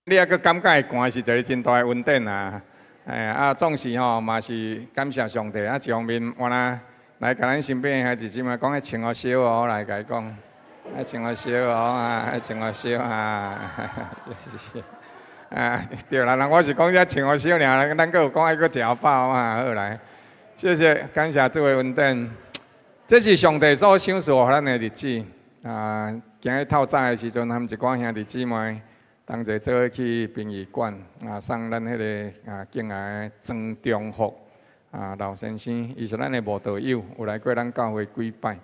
你猶閣感覺會寒是一個真大的恩典啊！哎啊，總是吼嘛是感謝上帝啊！一方面，我若來共咱身邊的兄弟姊妹講，愛穿予燒哦，來共伊講，愛穿予燒哦啊，愛穿予燒啊！謝謝。啊，對啦，人我是講這穿予燒爾，咱閣有講愛閣食飽啊，好來，謝謝，感謝主的恩典。這是上帝所賞賜予咱的日子啊！今日透早的時陣，和一寡兄弟姊妹同齊做伙去殯儀館啊，送咱彼个啊敬愛的莊中福啊老先生，伊是咱的慕道友，有來過咱教會幾擺。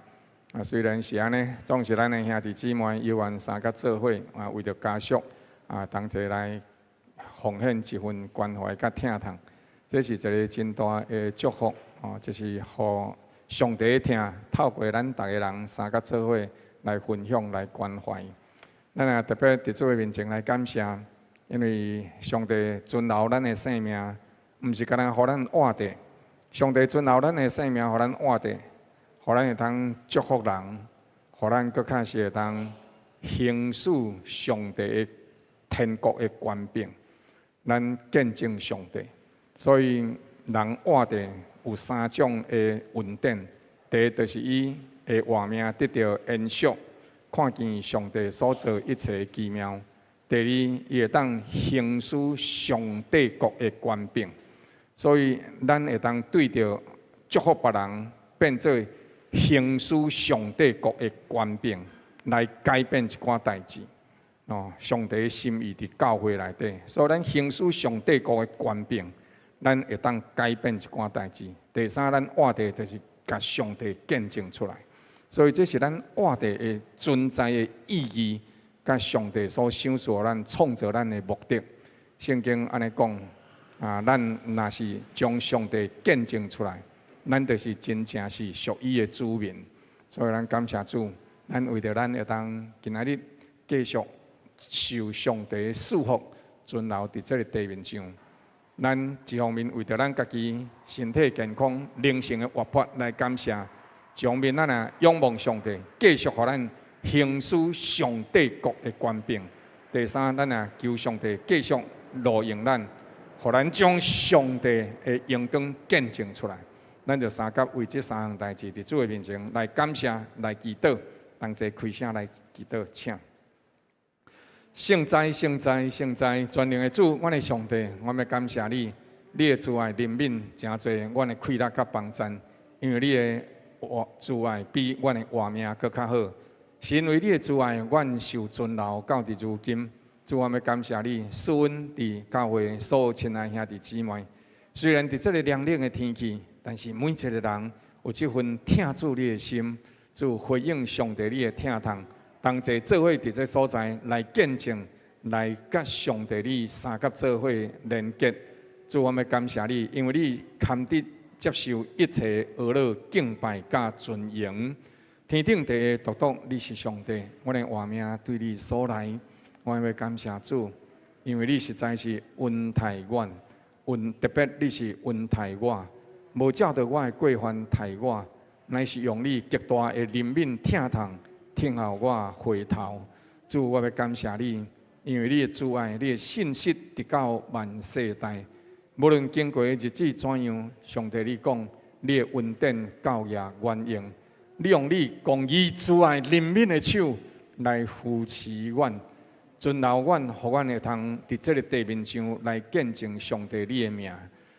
啊，雖然是按呢，總是咱的兄弟姊妹有緣相佮做伙啊，為著家屬啊，同齊來奉獻一份關懷佮疼痛，這是一个真大的祝福哦，就是予上帝的疼透過咱逐个人相佮做伙來分享、來關懷。咱也特別佇主的面前來感謝，因為上帝存留咱的性命，毋是干焦予咱活著。上帝存留咱的性命，予咱活著，予咱會當祝福人，予咱閣較是會當行使上帝的天國的權柄，咱見證上帝。所以人活著有三種的恩典，第一就是伊的活命得著延續。看見上帝所做一切奇妙。第二，伊會當行使上帝國的權柄，所以咱會當對著祝福別人，變做行使上帝國的權柄來改變一寡代誌。哦，上帝的心意佇教會內底，所以咱行使上帝國的權柄，咱會當改變一寡代誌。第三，咱活著就是共上帝見證出來。所以這是咱活著的存在的意義，佮上帝所賞賜咱創造咱的目的。聖經按呢講啊，咱若是將上帝見證出來，咱就是真正是屬伊的子民。所以咱感謝主，咱為著咱會當今仔日繼續受上帝的賜福，存留佇這个地面上。咱一方面為著咱家己身體健康、靈性的活潑來感謝。一方面，咱也仰望上帝，繼續予咱行使上帝國的權柄。第三，咱也求上帝繼續路用咱，予咱將上帝的榮光見證出來。咱就相佮為這三項代誌，佇主的面前來感謝、來祈禱，同齊開聲來祈禱，請。聖哉，聖哉，聖哉！全能的主，阮的上帝，我欲感謝你，你的慈愛憐憫誠濟，阮的氣力佮幫贊，因為你的活慈愛比阮的活命閣較好，是因為你的慈愛，阮受存留到佇如今。主，我欲感謝你，賜阮佇教會所有親愛兄弟姊妹。雖然佇這个涼冷的天氣，但是每一个人有這份疼主你的心，就回應上帝你的疼痛，同齊做伙佇這所在來見證，來佮上帝你相佮做伙連結。主，我欲感謝你，因為你堪得接受一切呵咾敬拜佮尊榮，天頂地下獨獨你是上帝，阮的活命對你所來，我欲感謝主，因為你實在是恩待阮，恩特別你是恩待我，無照著我的過犯待我，乃是用你極大的憐憫疼痛，聽候我回頭。主，我欲感謝你，因為你的慈愛，你的信實直到萬世代。無論經過的日子怎樣，上帝你講，你的恩典夠也遠用，你用你公義慈愛憐憫的手來扶持阮，存留阮，予阮會通佇這个地面上來見證上帝你的名。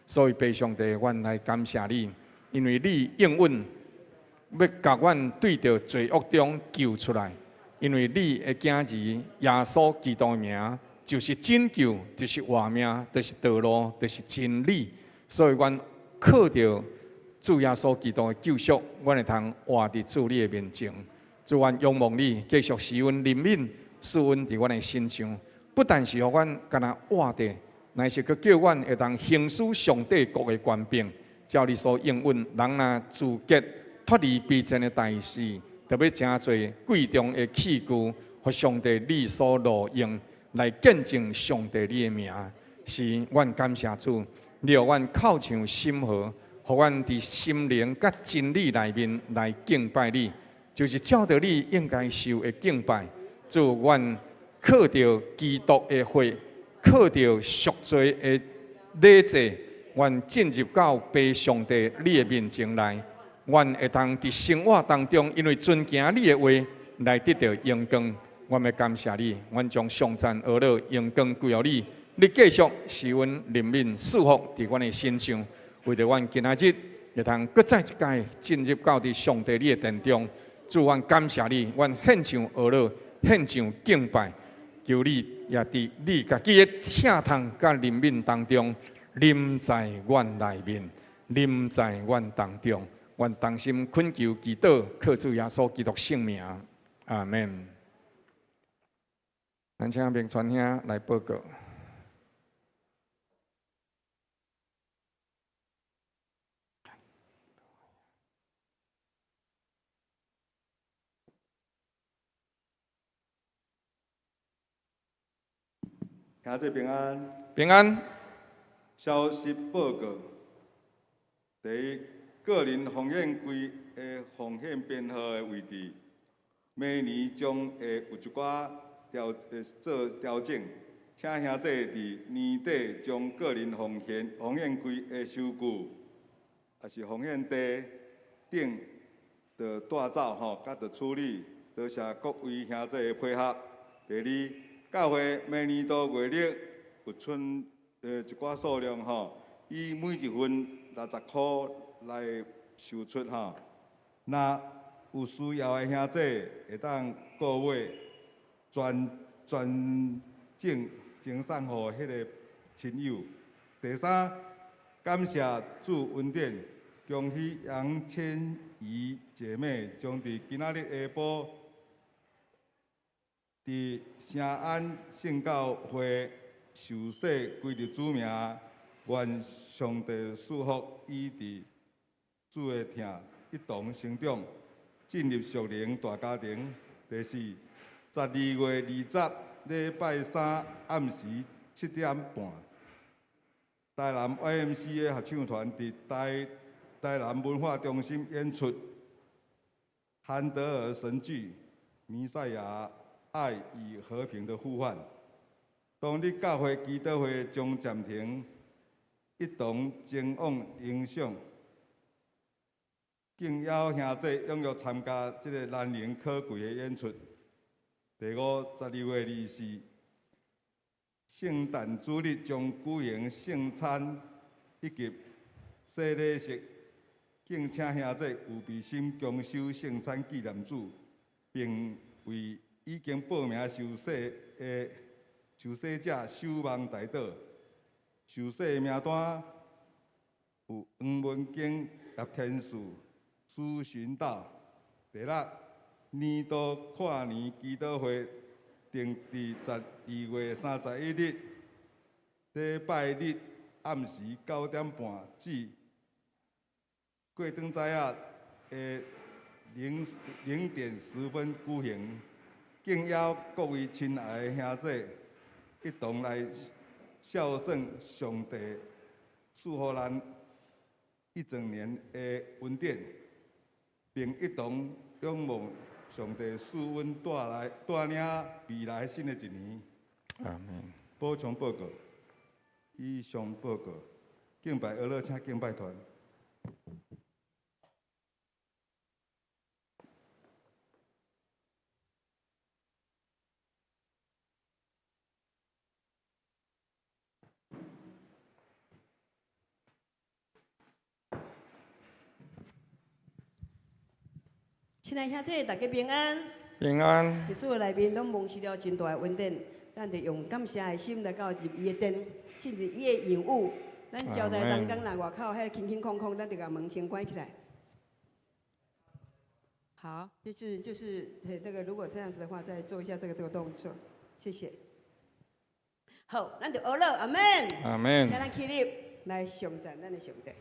所以，父上帝，阮來感謝你，因為你應允欲共阮對著罪惡中救出來，因為你的囝兒耶穌基督的名，就是拯救，就是活命，就是道路，就是真理。所以，阮靠著主耶穌基督的救贖，阮會通活佇主你的面前。主，阮仰望你，繼續施阮憐憫，賜恩佇阮的身上。不但是予阮干焦活著，乃是閣叫阮會當行使上帝國的權柄，照你所應允，人若自潔脫離卑賤的代誌，就欲成做貴重的器具，予上帝你所路用，來見證上帝你的名。是阮感謝主，你予阮口唱心和，予阮佇心靈佮真理內面來敬拜你，就是照著你應該受的敬拜。主，阮靠著基督的血，靠著贖罪的禮祭，阮進入到父上帝你的面前來，阮會當佇生活當中，因為遵行你的話來得著榮光。阮欲感謝你，阮將頌讚、呵咾、榮光歸予你。你繼續施恩憐憫賜福佇阮的身上，為著阮今仔日會當閣再一擺進入到佇上帝你的殿中，主，阮感謝你，阮獻上呵咾，獻上敬拜，求你也佇你家己的疼痛佮憐憫當中，臨在阮內面，臨在阮當中，阮同心懇求祈禱，靠主耶穌基督聖名，阿門。咱請明傳兄來報告。兄弟平安。平安。消息報告：第一，個人奉獻櫃的奉獻編號的位置，明年將會有一寡調做調整，請兄弟佇年底將個人奉獻櫃的收據，抑是奉獻袋等，著帶走吼，佮著處理。多謝各位兄弟的配合。第二，教會明年度月曆有剩一寡數量吼，以每一份60箍來售出吼。若有需要的兄弟會當購買，轉轉贈贈送予彼个親友。第三，感謝主恩典，恭喜楊千怡姐妹將佇今仔日下晡佇聖安聖教會受洗歸入主名，願上帝賜福伊佇主的疼一同成長，進入屬靈大家庭。第四，12月20禮拜三暗時7點半，台南 YMCA 合唱團佇台南文化中心演出韓德爾神劇《彌賽亞愛與和平的呼喚》。當日教會祈禱會將暫停，一同前往靈賞，敬邀兄弟踴躍參加這个難能可貴的演出。第五，12月24，聖誕主日將舉行聖餐以及洗禮式，敬請兄弟預備心共守聖餐紀念主，並為已經報名受洗的受洗者守望代禱。受洗的名單有黃文景、葉天賜、蘇尋道。第六，年度跨年祈禱會定佇12月31日禮拜日暗時9點半至過轉早仔的0點10分舉行。敬邀各位親愛的兄弟一同來孝順上帝賜予咱一整年的恩典，並一同仰望上帝賜阮帶領未來新的一年。阿門。補充報告，以上報告，敬拜呵咾，請敬拜團。親愛兄弟，大家平安。平安。佇主的內面攏蒙受了真大的恩典，咱就用感謝的心來到入伊的殿，進入伊的營宇。咱招待同工，若外口彼个空空空空，咱就共門先關起來。好，就是那個，如果這樣子的話，再做一下這個動作，謝謝。好，咱就呵咾，阿門。阿門。請咱起立來頌讚咱的上帝。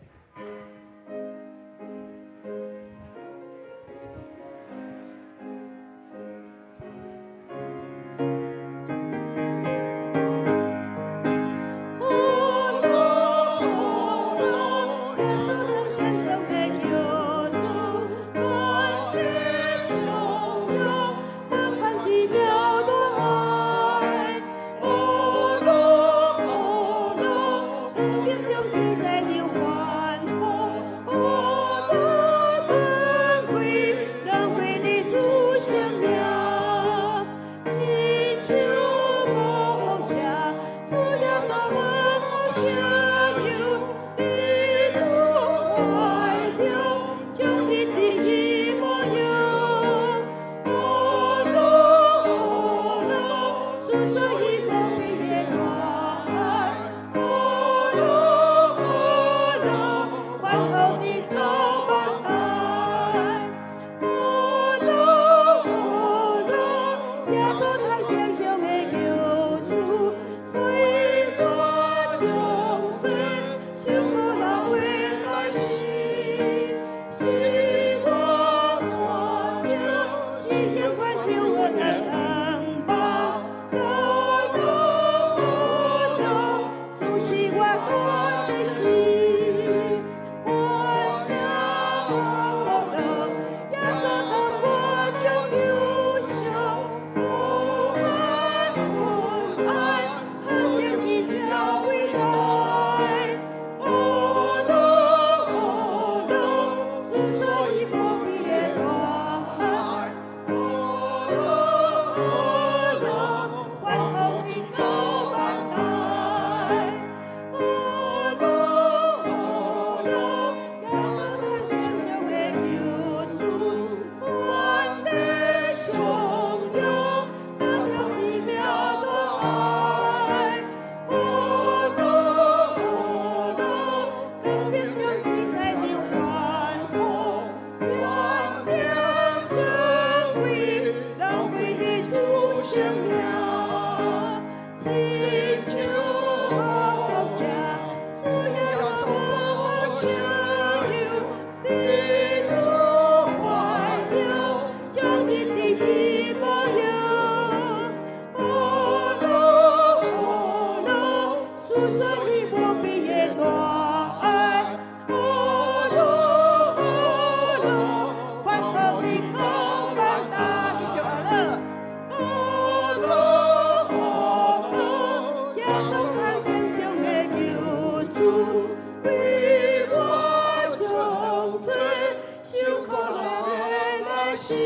心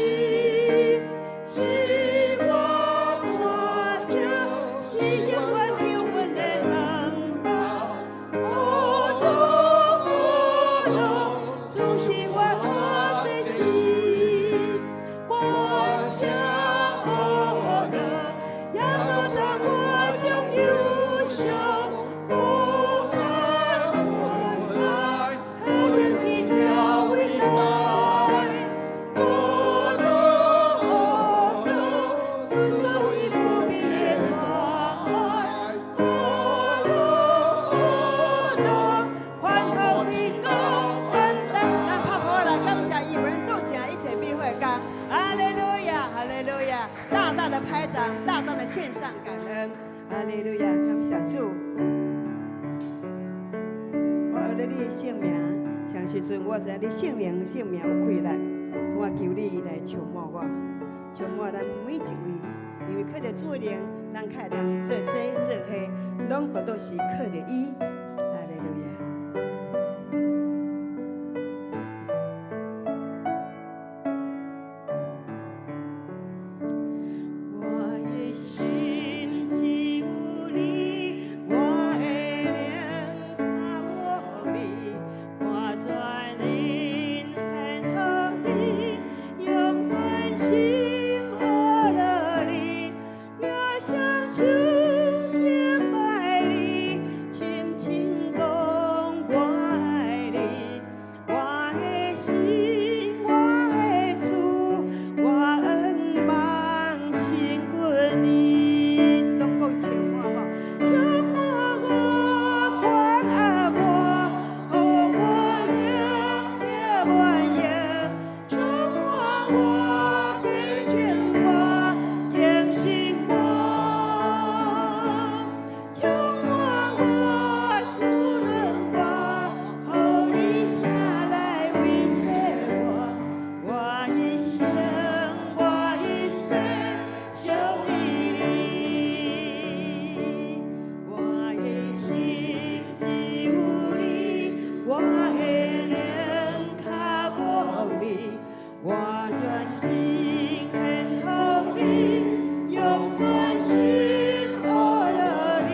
是我大石，是永遠救阮的城堡。何樂何樂，主是我大祭司，歌聲何樂，耶穌當我將憂傷，無限恩愛，何等奇妙偉大。何樂何樂，訴說伊無比的大愛。何樂何樂，歡呼的高歡大。咱拍鼓來感謝伊，為咱做成一切美好的工。哈利路亞，哈利路亞！大大的拍掌，大大的獻上感恩。哈利路亞，感謝主。我學了你的聖名，啥時陣我知影你聖靈聖名有氣力，我求你來充滿我，充滿咱每一位，因為靠著主的靈，咱較會當做這做彼，攏都都是靠著伊。哈利路亞。我的心只有你，我的靈較無你，我全靈獻予你，用全心學了你，我雙手敬拜你，深深講我愛你，我的心，我的主，我仰望親近你，攏講充滿我，充滿我，關愛我，予我靈得滿盈，充滿我，潔淨我，更新我，充滿我，滋潤我，予你疼來維繫我，我一生，我一生屬於你。我的心只有你，我的靈較無你，我全心獻予你，用全心學了你，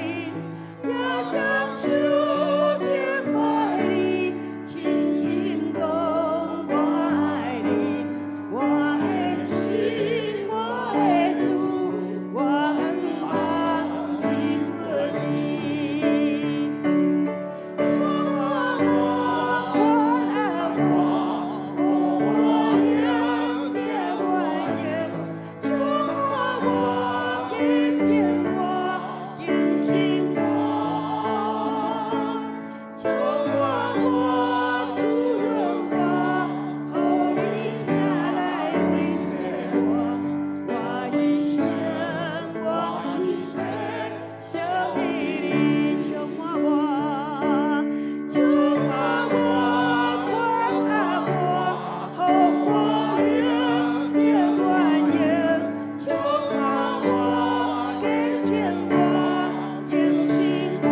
我雙手敬拜你，深深講我愛你，我的心，我的主，我仰望親近你。充滿我，關愛我，予我靈得滿盈，充滿我，潔淨我，更新我，充滿我，滋潤我，予你疼來維繫我，我一生，我一生屬於你，充滿我，充滿我，關愛我，予我靈得滿盈，充滿我，潔淨我，更新我，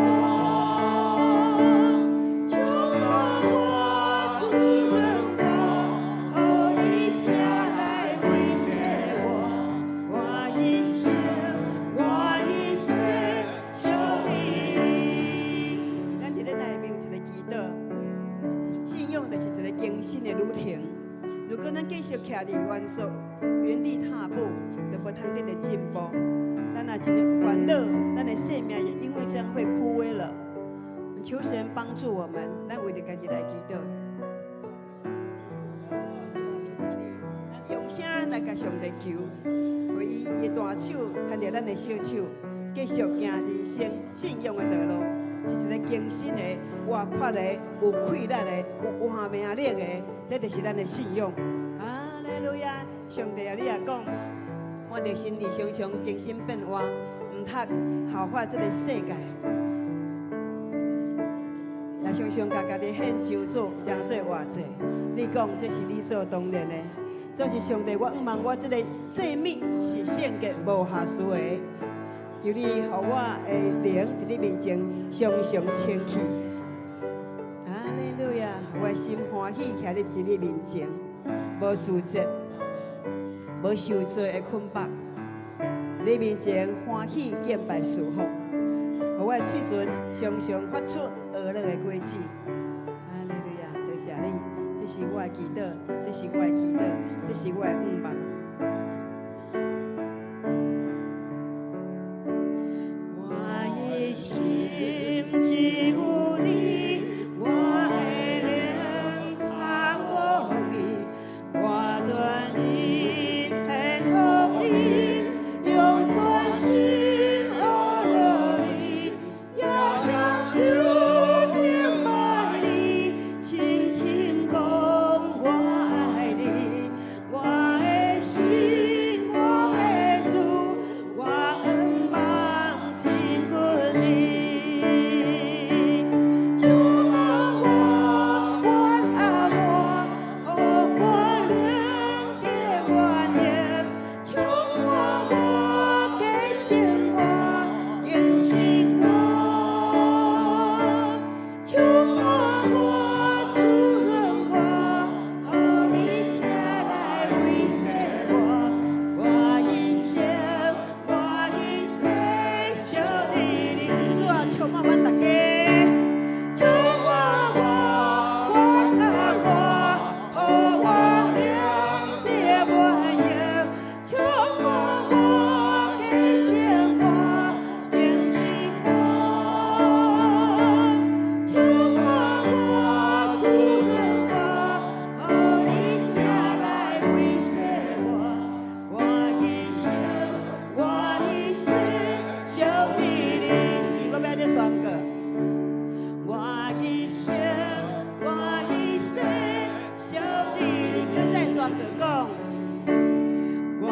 充滿我，滋潤我，予你疼來維繫我，我一生，我一生屬於你。咱佇咧內面有一个祈禱，信仰就是一个更新的旅程。如果咱繼續徛佇原所原地踏步，就無通得到進步。咱若真煩惱，咱的生命也因為這樣會枯萎了。求神幫助我們，咱為著家己來祈禱。用聲來共上帝求，予伊的大手牽著咱的小手，繼續行人生信仰的道路，是一个更新的、活潑的、有氣力的、有活命力的，這就是咱的信仰。哈利路亞！上帝啊，你也講，我的心意常常更新變化，毋通效法這个世界。也常常共家己獻上做，當做活祭。你講這是理所當然的，總是上帝，我向望我這個祭物是聖潔無瑕疵的。求你予我的靈佇你面前常常清氣。哈利路亞！予我的心歡喜，徛佇你面前，無自責，無受罪的捆綁。你面前歡喜敬拜事奉，予我的喙唇常常發出和樂的果子。哈利路亞，多謝你，這是我的祈禱，這是我的祈禱，這是我的願望。我的心只有你，我的靈較無你，我全意獻予你，用全心學樂你，搖雙手敬拜你，深深講我愛你，我的心，我的主，我仰望親近你。充滿我，關愛我，予我靈得滿盈，充滿我，潔淨我，更新我，充滿我，滋潤我，予你疼來維繫我，我一生，我一生屬你。主啊，充滿阮大家。充滿我，關愛我，予我靈得滿盈，充滿我，潔淨我，更新我，充滿我，滋潤我，予你疼來維繫我，我一生，我一生屬你。是，我欲按呢宣告。我一生，我一生屬你。你閣再宣告講。我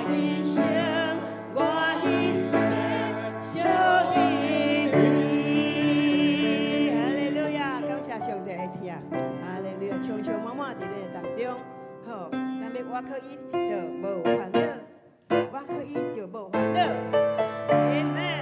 一生，我一生屬你。哈利路亞，感謝上帝的疼，哈利路亞，充充滿滿佇咱的當中。好，咱欲倚靠伊就無煩惱，倚靠伊就無煩惱。Amen。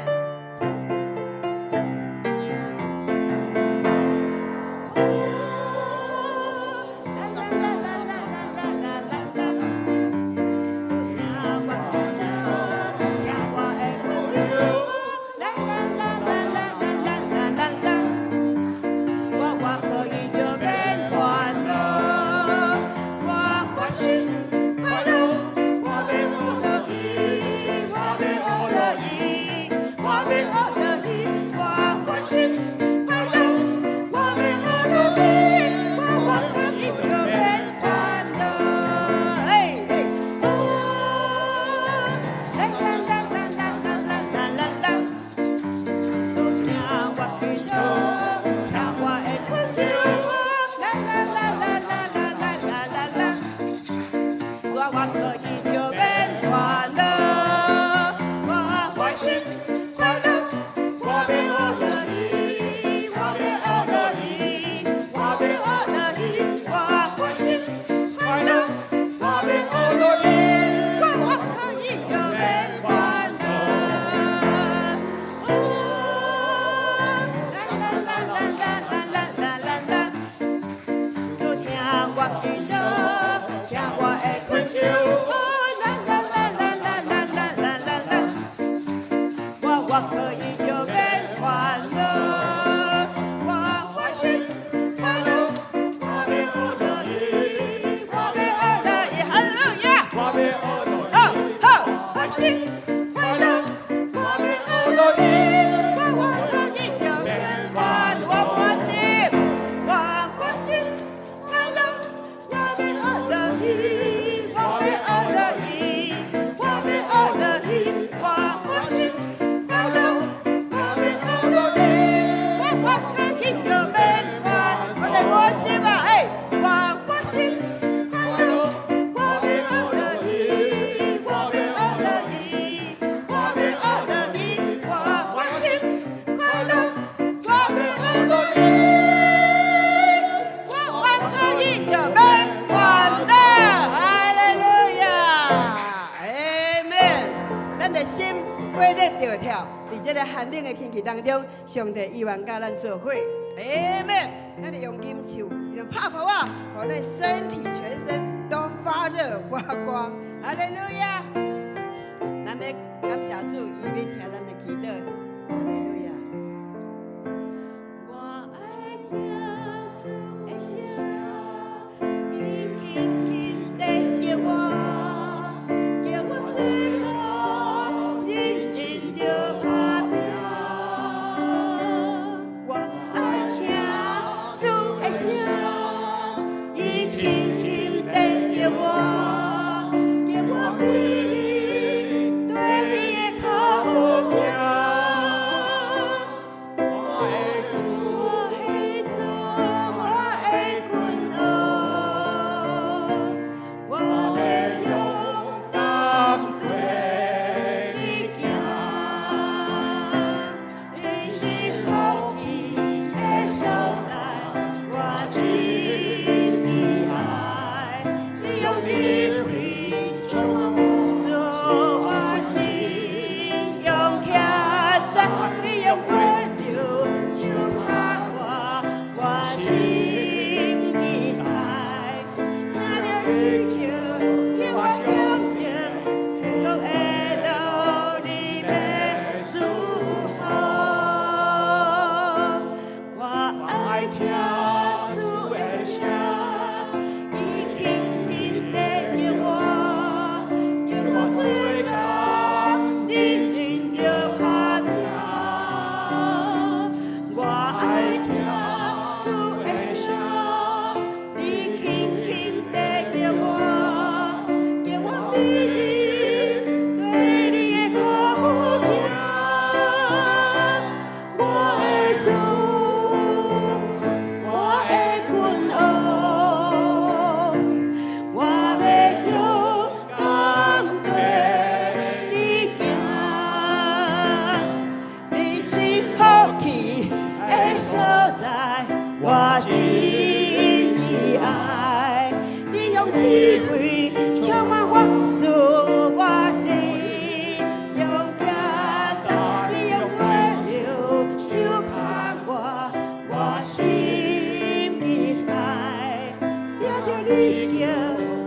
咱的心火熱著跳，佇這个寒冷的天氣當中，上帝依然佮咱做伙。Amen。咱就用金手，用拍拍啊，予咱身體全身都發熱發光。哈利路亞！咱欲感謝主，伊欲聽咱的祈禱。哈利路亞！我愛聽主的聲，伊輕輕地叫我，叫我做工，認真著拍拚。我愛聽主的聲，伊輕輕地叫我，叫我每日綴伊的跤步行。我的主，我的君王，我欲勇敢綴你行。你是福氣的所在，我真喜愛。你用智慧充滿我心，用徛在，你用溫柔手牽我，我心期待。聽著你叫，叫我向前，天國的路你欲祝福。我愛聽主的聲，伊輕輕地叫我，叫我做工，認真著拍拚。我愛聽主的聲，你輕輕地叫我，叫我每日綴你的跤步行。我的主，我的君王，我欲勇敢綴你行。你是福氣的所在，我真喜愛。你用智慧充滿我，賜我心勇敢，你用溫柔手牽我，我心期待。聽著你叫，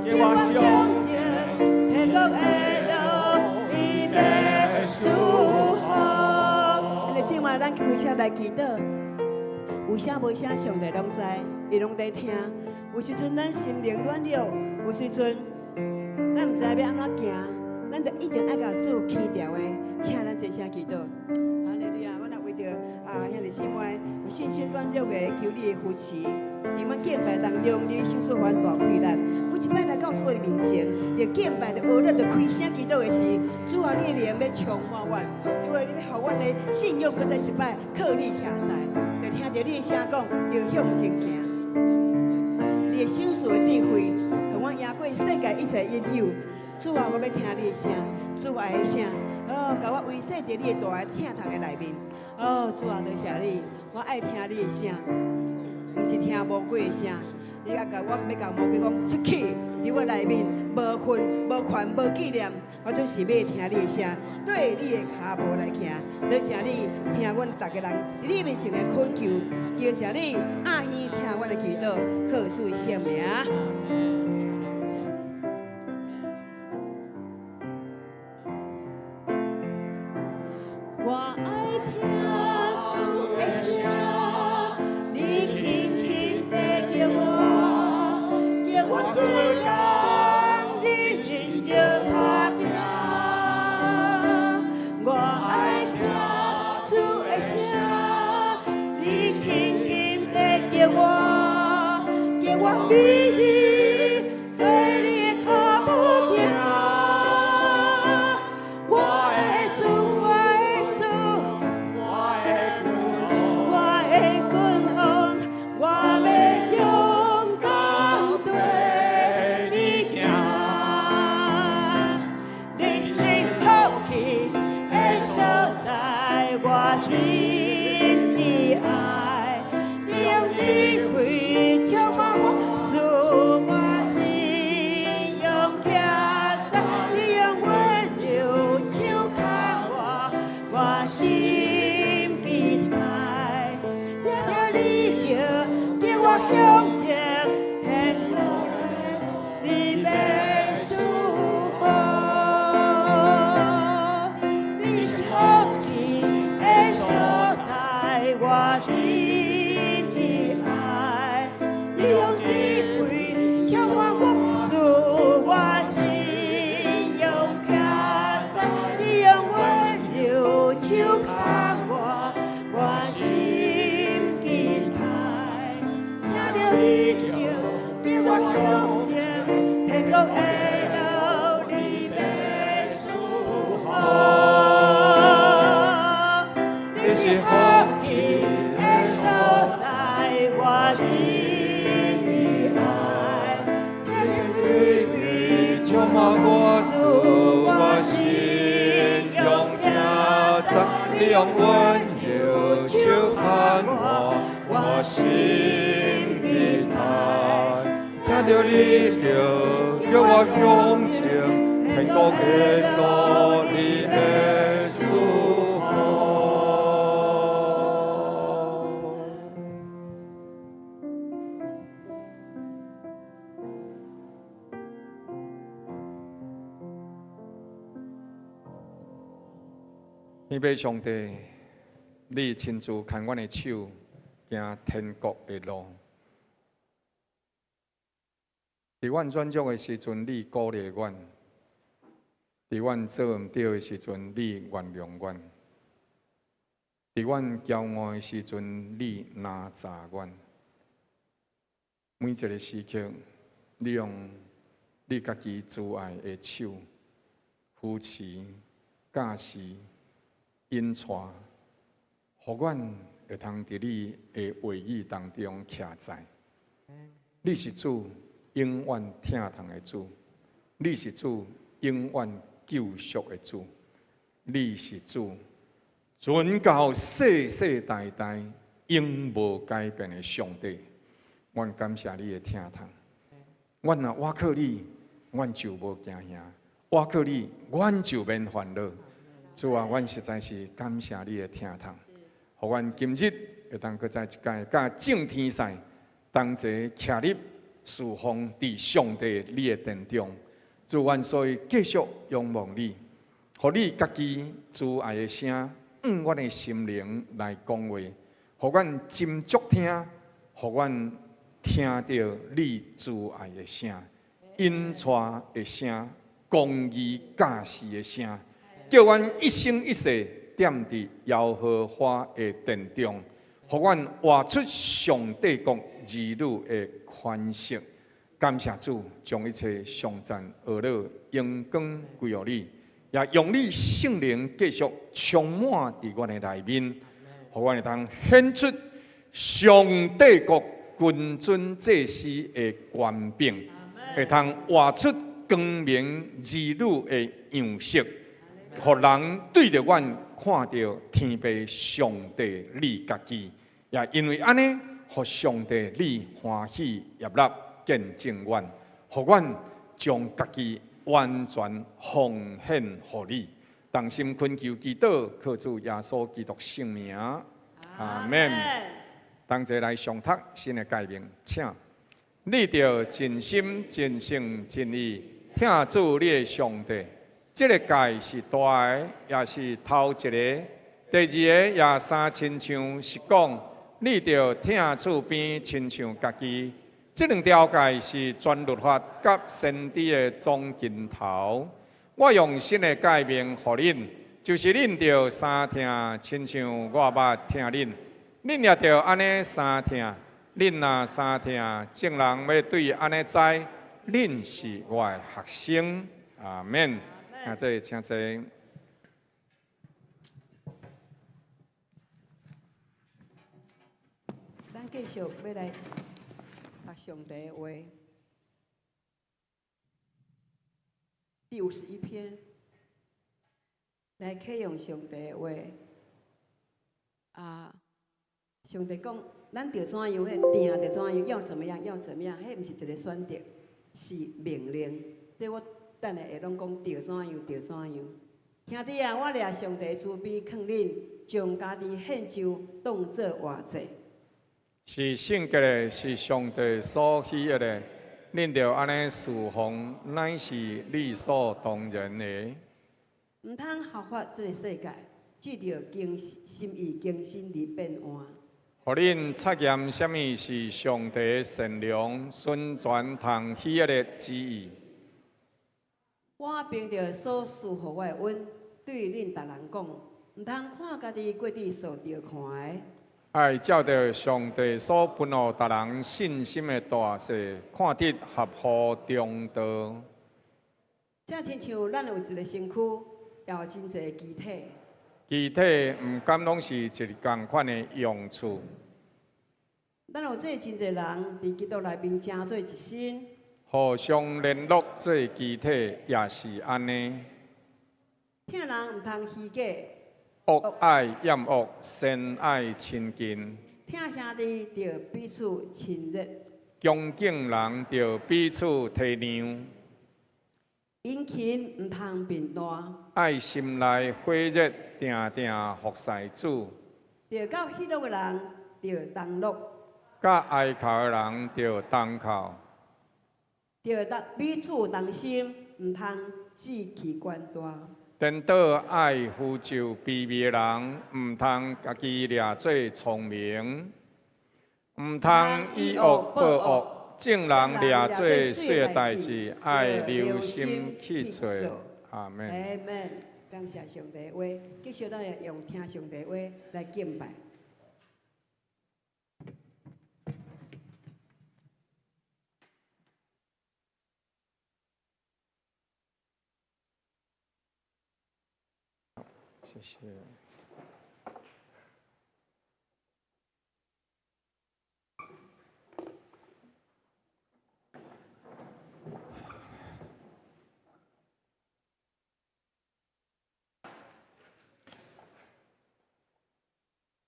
叫我向前，天國的路你欲祝福。兄弟姊妹，咱開聲來祈禱。有聲無聲，上帝攏知，伊攏佇聽。有時陣咱心靈軟弱，有時陣咱毋知欲按怎行，咱就一定愛共主牽著的，請咱齊聲祈禱。哈利路亞！我若為著啊兄弟姊妹有信心軟弱的，求你的扶持。佇阮敬拜當中，你賞賜予阮大氣力。每一擺來到主的面前，佇敬拜、佇學了、佇開聲祈禱的時，主啊，你的靈欲充滿阮，因為你欲予阮的信仰閣再一擺靠你徛在，就聽著你的聲講，著向前行。你的賞賜的智慧，予阮贏過世界一切引誘。主啊，我欲聽你的聲，主愛的聲，哦，共我維繫佇你的大愛疼痛的內面。哦，主啊，多謝你，我愛聽你的聲，毋是聽魔鬼的聲。你啊，共我欲共魔鬼講出去，佇我內面無份、無權、無紀念，我總是欲聽你的聲，綴你的跤步來行。多謝你聽阮逐家人佇你面前的懇求，多謝你阿耳聽阮的祈禱，靠主的聖名。我愛聽主的聲，你輕輕地叫我，叫我做工，認真著拍拚。我愛聽主的聲，你輕輕地叫我，叫我每日綴你的跤步行。我的主，我的主，我用温柔手牵我，我心期待。听著你叫，叫我向前，天國的路，你的祝福。天父上帝，你親自牽阮的手，行天國的路。佇阮軟弱的時陣，你鼓勵阮；佇阮做毋對的時陣，你原諒阮；佇阮驕傲的時陣，你拿紮阮。每一個時刻，你用你家己慈愛的手扶持、教示、引帶，予阮會通佇你的話語當中徛在。你是主永遠疼痛的主，你是主永遠救贖的主，你是主存到世世代代永無改變的上帝。阮感謝你的疼痛，阮若倚靠你，阮就無驚嚇；倚靠你，阮就免煩惱。主啊，阮實在是感謝你的疼痛，予阮今日會當閣再一擺佮眾天使同齊徛立侍奉佇上帝你的殿中。主，阮所以繼續仰望你，予你家己慈愛的聲，向阮的心靈來講話，予阮斟酌聽，予阮聽著你慈愛的聲、引帶的聲、公義教示的聲，叫阮一生一世踮佇耶和華的殿中，予阮活出上帝國兒女的款式。感謝主，將一切頌讚、呵咾、榮光歸予你，也用你聖靈繼續充滿佇阮的內面，予阮會當顯出上帝國君尊祭司的權柄，會通活出光明兒女的樣式，予人對著阮看著天父上帝你家己，也因為按呢，予上帝你歡喜悅樂見證阮，予阮將家己完全奉獻予你，同心懇求祈禱，靠主耶穌基督聖名，阿們。同齊來誦讀新的誡命，請你著盡心、盡性、盡意疼主你的上帝。這个誡是大的，也是頭一個。第二個也相親像是講，你著疼厝邊親像家己。這兩條誡是全律法佮先知的總根頭。我用新的誡命予恁，就是恁著相疼，親像我捌疼恁。恁也著按呢相疼。恁若相疼，眾人欲對按呢知，恁是我的學生。阿們。啊，這請坐。咱繼續欲來讀上帝的話，第51篇，來啟用上帝的話。啊，上帝講，咱著怎樣，彼個定著怎樣，要怎麼樣，要怎麼樣，彼毋是一个選擇，是命令。所以我等下會攏講著怎樣，著怎樣。兄弟啊，我掠上帝慈悲勸恁，將家己獻上，當做活祭。是聖潔的，是上帝所喜悅的。恁著按呢事奉，乃是理所當然的。毋通效法這个世界，藉著更心意更新而變換。予恁察驗啥物是上帝善良、純全、通喜悅的旨意。我憑著所賜予我的恩，對恁逐人講，毋通看家己過去所著看的。愛照著上帝所分予逐人信心的大小，看得合乎中道。正親像咱有一个身軀，也有真濟肢體。肢體毋敢攏是一仝款的用處。咱有這真濟人佇基督內面成做一身。互相聯絡做肢體也是按呢。疼人毋通虛假，惡愛厭惡，善愛親近。疼兄弟著彼此親熱。恭敬人著彼此體諒。殷勤毋通貧惰。愛心內火熱，定定服侍主。著佮喜樂的人著同樂。佮哀哭的人著同哭。著同彼此同心，毋通志氣懸大。顛倒愛符咒卑微的人，毋通家己掠做聰明，毋通以惡報惡，眾人掠做媠的代誌，愛留心去做。阿門。阿門。感謝上帝話，繼續咱會用聽上帝話來敬拜。謝謝。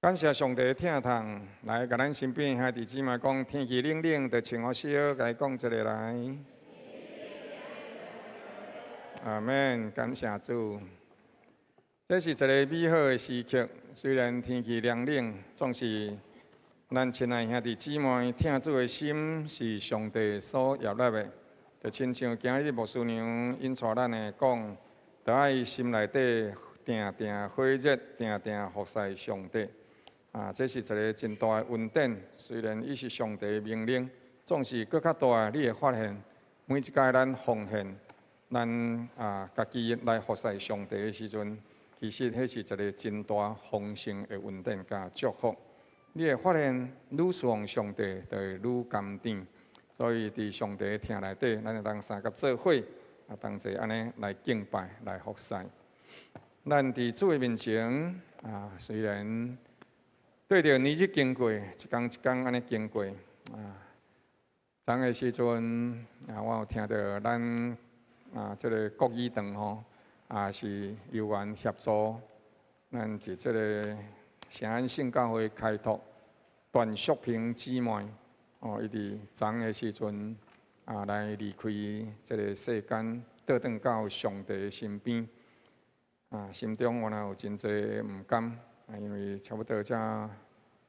感謝上帝疼痛，來共咱身邊兄弟姊妹講，天氣冷冷，就穿予少，共伊講一下來。阿們，感謝主。這是一個美好的時刻，雖然天氣涼冷，總是咱親愛兄弟姊妹疼主的心是上帝所悅納的。就親像今日牧師娘𪜶帶咱的講，著愛心內底定定火熱，定定服侍上帝。啊，這是一個真大的恩典。雖然伊是上帝的命令，總是閣較大。你會發現，每一擺咱奉獻，咱啊家己來服侍上帝的時陣，其實彼是一個真大豐盛的恩典佮祝福。你會發現，愈侍奉上帝，就會愈甘甜。所以，佇上帝的疼內底，咱會當相佮做伙，啊，同齊按呢來敬拜、來服侍。咱佇主的面前，啊，雖然對著年日經過，一工一工按呢經過，啊，昨的時陣，啊，我有聽著咱啊，這个國語堂吼，啊是有緣協助咱佇這个聖安聖教會開拓段淑萍姊妹，哦，伊佇昨的時陣啊來離開這个世間，倒轉到上帝身邊，啊，心中原來有真濟毋甘，啊，因為差不多才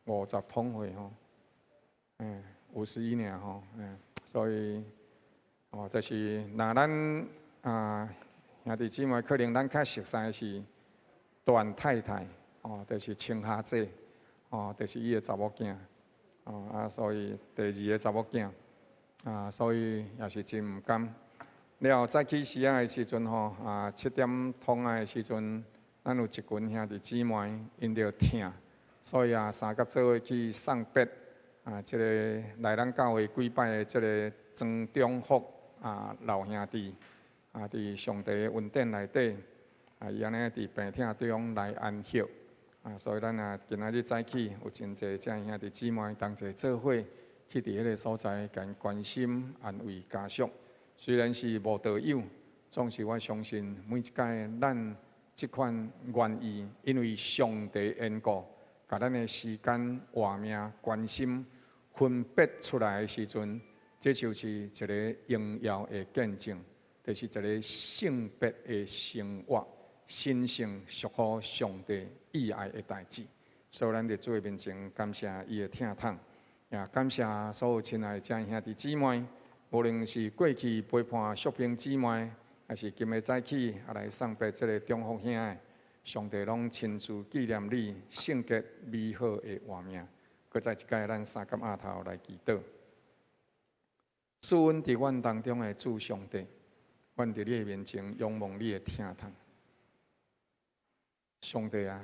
五十通歲吼，51年吼，所以哦，就是若咱啊兄弟姊妹，可能咱較熟似的是段太太，哦，就是青蝦姐，哦，就是伊的查某囝，哦啊，所以第二个查某囝，啊，所以也是真毋甘。了後早起時仔的時陣吼，啊，7點通仔的時陣，咱有一群兄弟姊妹𪜶著疼，所以啊，相佮做伙去送別啊，這個來咱教會幾擺的這个莊中福啊老兄弟，啊，佇上帝的恩典內底，啊，伊按呢佇病痛中來安息，啊，所以咱啊今仔日早起有真濟遮兄弟姊妹同齊做伙去佇彼个所在，共𪜶關心安慰家屬。雖然是無道友，總是我相信每一擺咱這款願意，因為上帝緣故，共咱的時間、活命、關心分別出來的時陣，這就是一个榮耀的見證，就是一個聖別的生活，神聖屬乎上帝意愛的代誌。所以，咱佇主的面前感謝伊的疼痛，也感謝所有親愛的遮兄弟姊妹，無論是過去陪伴淑萍姊妹，還是今日早起啊來送別這个中福兄的，上帝攏親自紀念你聖潔美好的活命。閣再一擺，咱三佮額頭來祈禱。賜阮佇阮當中的主上帝，阮佇你的面前仰望你的疼痛。上帝啊，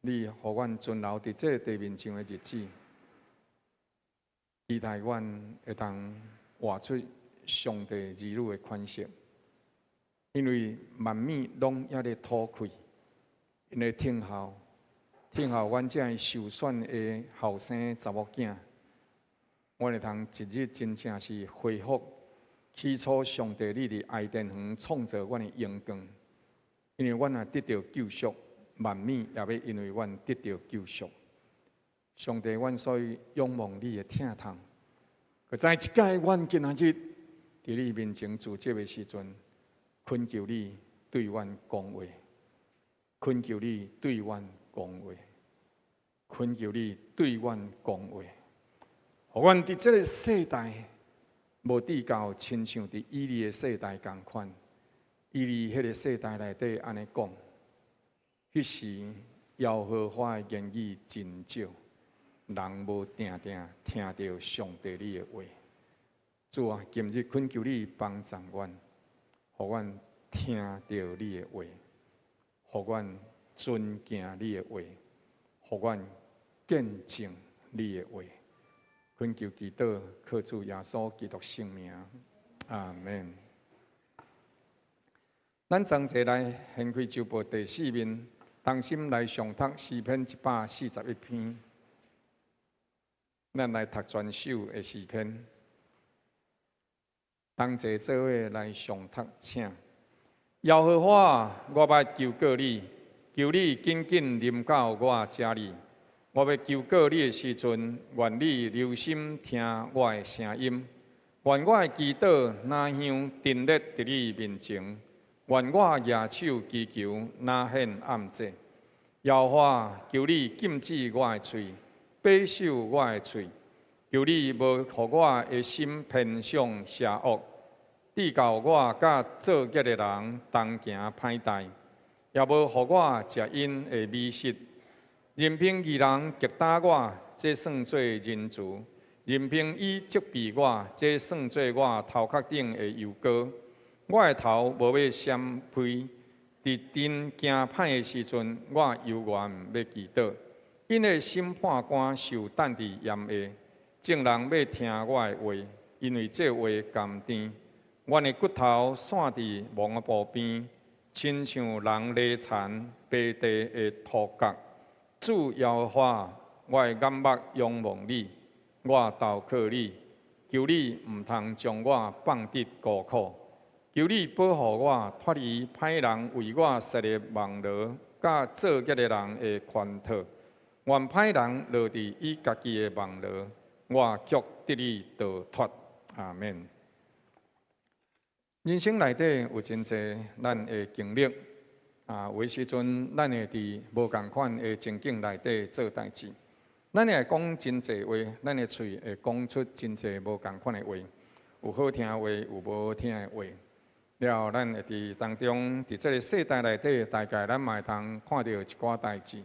你予阮存留佇這个地面上的日子，期待阮會當活出上帝兒女的款式。因為萬物攏猶咧吐氣，𪜶咧聽候，聽候阮這受選的後生查某囝，阮會通一日真正是恢復起初上帝你佇伊甸園創造阮的榮光。因為阮若得著救贖，萬物也欲因為阮得著救贖。上帝，阮所以仰望你的疼痛。閣再一擺，阮今仔日佇你面前自責的時陣，懇求你對阮講話，懇求你對阮講話，懇求你對阮講話，予阮佇這个世代無至到親像佇以利的世代仝款，以利彼个世代內底按呢講，彼時耶和華的言語真少，人無定定聽著上帝你的話。主啊，今日懇求你幫助阮，予阮聽著你的話，予阮遵行你的話，予阮見證你的話。懇求祈禱，靠主耶穌基督聖名，阿門。咱同齊來掀開週報第四面，同心來誦讀詩篇141篇。咱來讀全首的詩篇，同齊做伙來誦讀，請。耶和華，我欲求告你，求你緊緊臨到我這裡。我欲求告你的時陣，願你留心聽我的聲音。願我的祈禱若香陳列佇你面前。願我舉手祈求，若獻暗祭。耶和華，求你禁止我的喙，保守我的喙。求你無予我的心偏向邪惡，至到我佮造孽的人同行歹代，也無予我食𪜶的美食。任憑義人擊打我，這算做仁慈；任憑伊責備我，這算做我頭殼頂的油膏。我的頭無欲閃避，佇陣行歹的時陣，我猶原欲祈禱。𪜶的審判官受等佇炎下，眾人欲聽我的話，因為這話甘甜。阮的骨頭散佇墓邊，親像人犁田耙地的塗角。主耶和華，我的眼目仰望你，我投靠你，求你毋通將我放佇孤苦，求你保護我脫離歹人為我設的網羅，佮造孽的人的圈套。願歹人落佇伊家己的網羅，我卻得以逃脫。阿門。人生內底有真濟咱的經歷。啊，有的時陣，咱會佇無仝款的情景內底做代誌，咱會講真濟話，咱的喙會講出真濟無仝款的話，有好聽的話，有無好聽的話。了後，咱會佇當中，佇這个世代內底，大概咱嘛會通看著一寡代誌。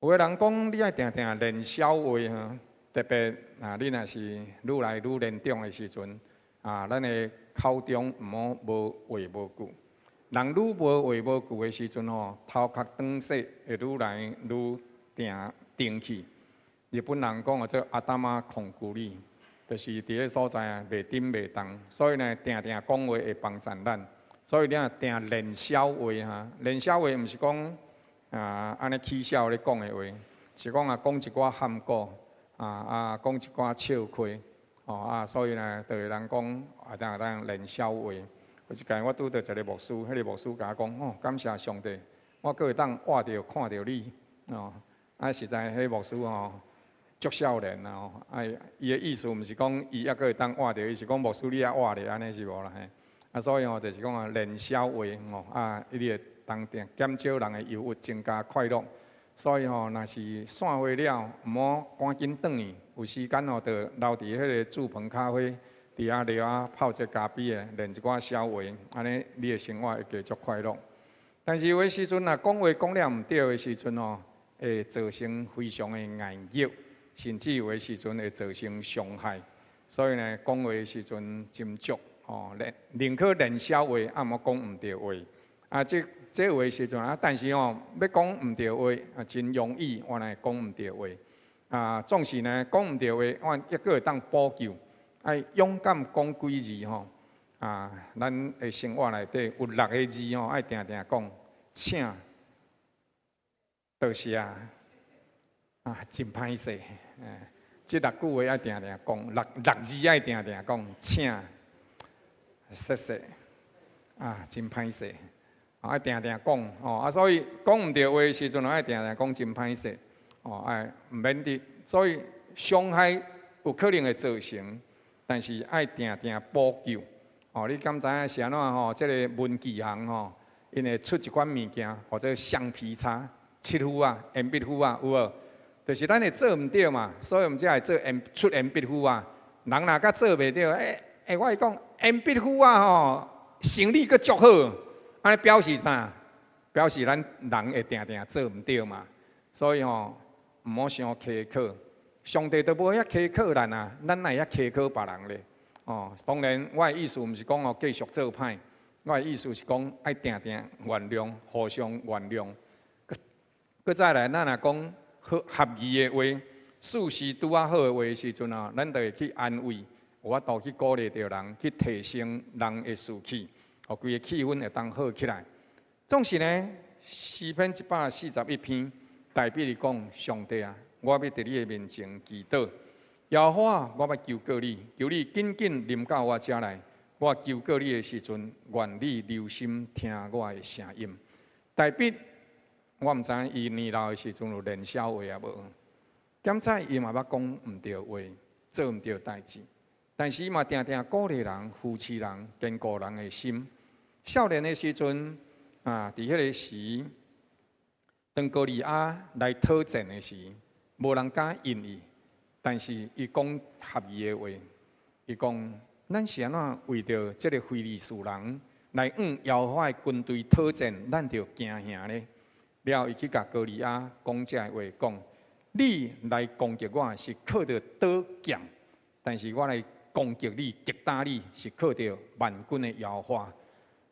有的人講，你愛定定練痟話哈，特別啊，你若是愈來愈年長的時陣，啊，咱的口中毋好無話無句。人愈無話無句的時陣吼，頭殼長勢會愈來愈定定去。日本人講的做頭空骨里，就是佇彼所在啊，袂振袂動。所以呢，定定講話會幫助咱。所以你若定練痟話哈，練痟話毋是講啊按呢起痟咧講的話，是講啊講一寡譀古啊啊講一寡笑話，吼啊，所以呢，就會人講啊，當當練痟話。有一擺我拄著一个牧師，彼个牧師共我講：哦，感謝上帝，我閣會當活著看著你，哦，啊，實在彼牧師吼，足少年啊吼，啊，伊的意思毋是講伊猶閣會當活著，伊是講牧師你猶活咧，按呢是無啦嘿。啊，所以吼就是講啊，練痟話吼，啊，伊會當定減少人的憂鬱，增加快樂。所以吼，若是散會了，毋好趕緊轉去，有時間吼，就留佇彼个煮飯咖啡。佇遐聊啊，泡一咖啡的，練一寡痟話，按呢你的生活會繼續快樂。但是有的時陣若講話講了毋對的時陣吼，會造成非常的硬熱，甚至有的時陣會造成傷害。所以呢，講話的時陣斟酌吼，寧可練痟話，啊，毋好講毋對話。啊，這這有的時陣啊，但是吼，欲講毋對話啊，真容易，原來講毋對話。啊，總是呢，講毋對話，阮猶閣會當補救。愛勇敢講幾字吼，啊，咱的生活內底有六个字吼，愛定定講，請，多謝，啊，真歹勢，這六句話愛定定講，六六字愛定定講，請，謝謝，啊，真歹勢，愛定定講吼，啊，所以講毋著話的時陣，愛定定講真歹勢，哦，愛毋免得，所以傷害有可能會造成，但是愛定定補救。哦，你敢知影是按怎吼？這个文具行吼，𪜶會出一款物件，號做橡皮擦、漆斧仔、鉛筆斧仔，有無？就是咱會做毋著嘛，所以阮才會做鉛出鉛筆斧仔。人若閣做袂著，欸欸，我會講鉛筆斧仔吼，生理閣足好，按呢表示啥？表示咱人會定定做毋著嘛。所以吼，毋好傷苛刻，上帝都無遐苛刻咱啊，咱哪會遐苛刻別人咧？哦，當然，我的意思毋是講哦繼續做歹，我的意思是講愛定定原諒，互相原諒。閣閣再來，咱若講好合宜的話，事實拄仔好的話的時陣啊，咱就會去安慰，有法度去鼓勵著人，去提升人的士氣，予規個氣氛會當好起來。總是呢，詩篇141篇，大衛伊講上帝啊，我欲佇你的面前祈禱，耶和華，我欲求告你，求你緊緊臨到我遮來。我求告你的時陣，願你留心聽我的聲音。大衛，我毋知影伊年老的時陣有練痟話抑無？敢知伊嘛捌講毋著話，做毋著代誌，但是伊嘛定定鼓勵人、扶持人、堅固人的心。少年的時陣啊，佇彼个時，當歌利亞來挑戰的時，無人敢應伊，但是伊講合宜的話，伊講咱是按怎為著這个非利士人來向耶和華的軍隊挑戰，咱著驚嚇咧。了後，伊去共歌利亞講這个話，講你來攻擊我是靠著刀劍，但是我來攻擊你、擊打你是靠著萬軍的耶和華。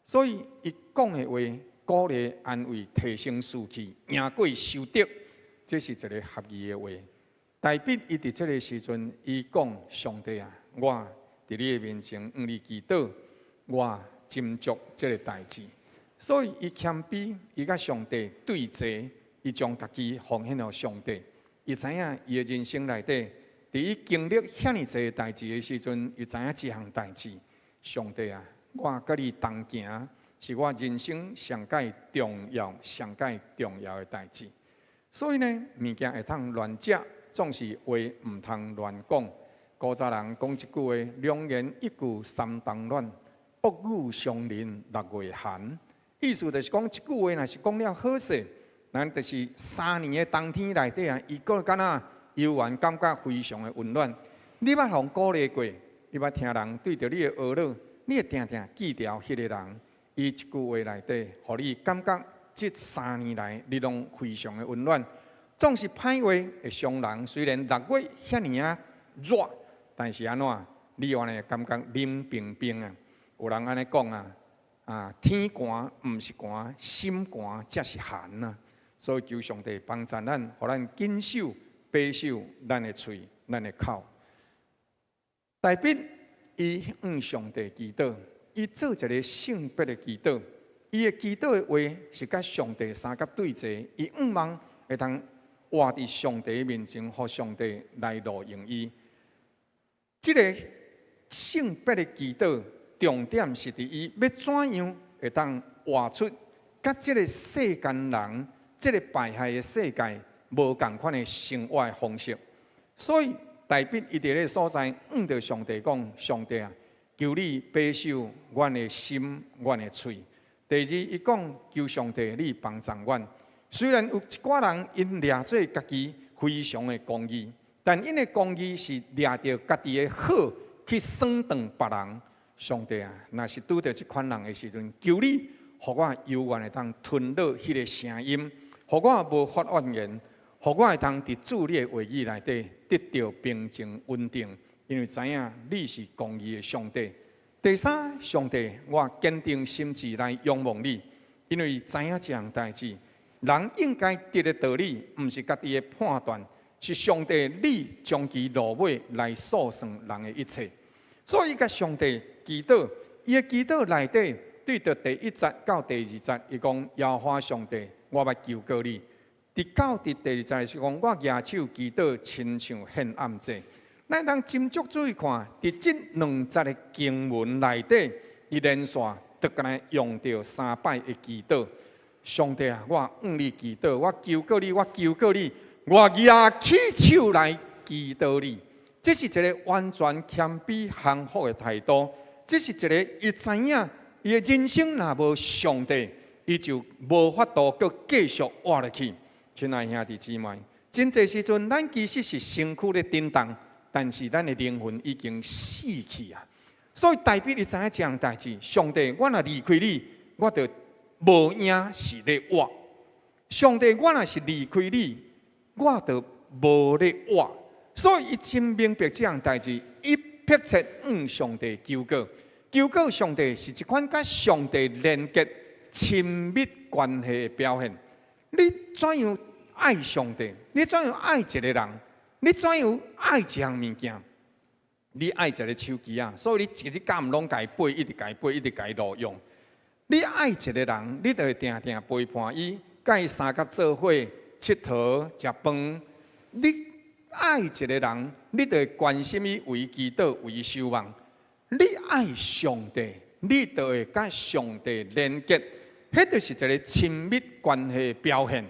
所以伊講的話，鼓勵、安慰、提升士氣，贏過仇敵，這是一个合宜的話。大衛伊佇這个時陣，伊講上帝啊，我佇你的面前向你祈禱，我斟酌這个代誌。所以伊謙卑，伊佮上帝對坐，伊將家己奉獻予上帝。伊知影伊的人生內底，佇伊經歷遐爾濟代誌的時陣，伊知影這項代誌，上帝啊，我佮你同行，是我人生上蓋重要、上蓋重要的代誌。所以呢，物件會通亂食，總是話毋通亂講。古早人講一句話：良言一句三冬暖，惡語傷人六月寒。意思就是講，這句話若是講了好勢，咱就是3年的冬天內底啊，伊閣敢若猶原感覺非常的溫暖。你捌予人鼓勵過，你捌聽人對著你的呵咾，你會定定記牢彼个人，伊一句話內底，予你感覺這三年來你攏非常的溫暖。總是歹話會傷人，雖然六月遐爾仔熱，但是按怎，你原來會感覺冷冰冰啊！有人按呢講啊，啊天寒毋是寒，心寒才是寒啊！所以求上帝幫助咱，予咱謹守、保守咱的喙、咱的口。大衛伊向上帝祈禱，伊做一个聖別的祈禱。伊的祈禱的話是佮上帝相佮對坐，伊向望會通活佇上帝面前，予上帝來錄用伊。這个聖別的祈禱，重點是佇伊欲怎樣會當活出佮這个世間人、這个敗壞的世界無仝款的生活的方式。所以大衛伊佇咧所在，向著上帝講：上帝啊，求你保守阮的心、阮的喙。第二，伊講求上帝你幫助阮。雖然有一寡人𪜶掠做家己非常的公義，但𪜶的公義是掠著家己的好去損斷別人。上帝啊，若是拄著這款人的時陣，求你予我猶原會當吞落彼个聲音，予我無發怨言，予我會當佇主你的話語內底得著平靜穩定，因為知影你是公義的上帝。第三，上帝，我堅定心志來仰望你，因為知影這項代誌，人應該得的道理，毋是家己的判斷，是上帝你將其落尾來數算人的一切。所以，佮上帝祈禱，伊的祈禱內底，對著第一節到第二節，伊講耶和華上帝，我欲求告你。直到佇第二節是講，我舉手祈禱，親像獻暗祭。咱通斟酌注意看，佇這兩節的經文內底，伊連續就敢若用著三擺的祈禱。上帝啊，我向你祈禱，我求告你，我求告你，我舉起手來祈禱你。這是一个完全謙卑降服的態度。這是一个伊知影，伊的人生若無上帝，伊就無法度閣繼續活落去。親愛兄弟姊妹，真濟時陣，咱其實是身軀咧振動，但是咱的靈魂已經死去啊！所以大衛伊知影這項代誌，上帝，我若離開你，我就無影是咧活。上帝，我若是離開你，我就無咧活。所以伊真明白這項代誌，伊迫切向上帝求告，求告上帝是一款佮上帝連結親密關係的表現。你怎樣愛上帝？你怎樣愛一個人？你怎樣愛一項物件？你愛一个手機仔，所以你一日到晚攏共伊背，一直共伊背，一直共伊路用。你愛一個人，你就會定定陪伴伊，佮伊相佮做伙𨑨迌、食飯。你愛一個人，你就會關心伊，為祈禱、為守望。你愛上帝，你就會佮上帝連結，彼就是一个親密關係的表現。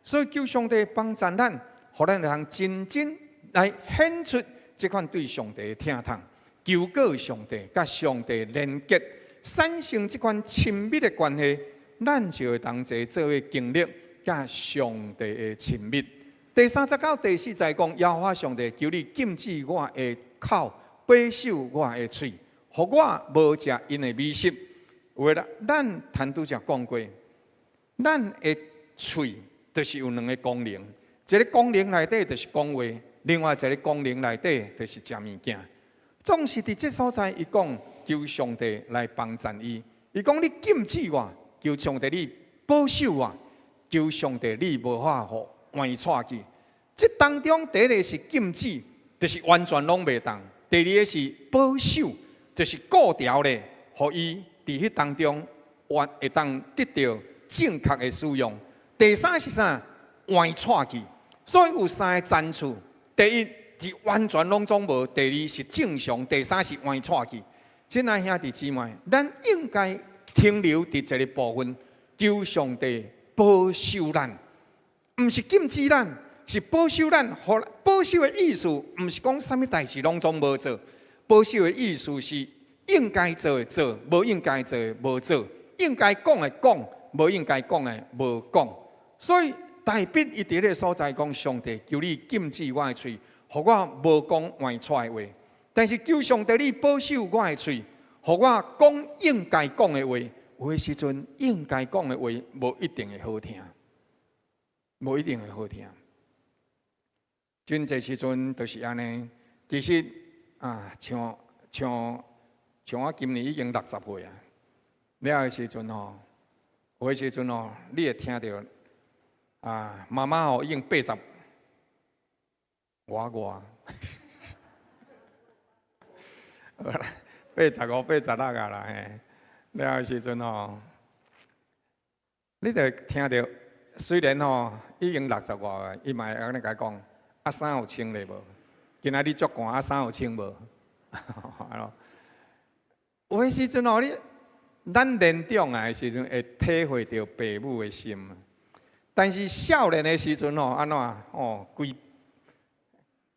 所以求上帝幫助咱，予咱會通真正來顯出這款對上帝的疼痛，求告上帝，佮上帝連結，產生這款親密的關係，咱就會同齊做伙經歷佮上帝的親密。第三節到第四節講，耶和華上帝，求你禁止我的口，保守我的喙，予我無食𪜶的美食。有的啦，咱頭拄才講過，咱的喙就是有兩个功能，一个功能內底就是講話，另外一个功能內底就是食物件。總是佇這所在，伊講求上帝來幫贊伊。伊講你禁止我，求上帝你保守我，求上帝你無法予歪掣去。這當中第一个是禁止，就是完全攏袂當；第二个是保守，就是顧牢咧，予伊佇彼當中，會當得著正確的使用。第三是啥？歪掣去。所以有三个層次：第一是完全攏總無；第二是正常；第三是歪掣去。親愛兄弟姊妹，咱應該停留佇這个部分，求上帝保守咱，毋是禁止咱，是保守咱。保守的意思，毋是講啥物代誌攏總無做。保守的意思是應該做的做，無應該做的無做；應該講的講，無應該講的無講。所以大衛伊佇彼个所在講，上帝求你禁止我的喙，予我無講歪掣的話。但是求上帝你保守我的喙，予我講應該講的話。有的時陣應該講的話，無一定會好聽，無一定會好聽。真濟時陣就是按呢。其實啊，像我今年已經60歲啊。了的時陣吼，有的時陣吼，你會聽著啊，媽媽吼已經八十外外，85、86啊啦嘿。了的時陣吼，你就聽著，雖然吼已經六十外，伊嘛會按呢共講，啊衫有穿咧無？今仔日足寒，啊衫有穿無？有的時陣吼，你咱年長啊的時陣會體會著爸母的心，但是少年的時陣吼，按怎哦，規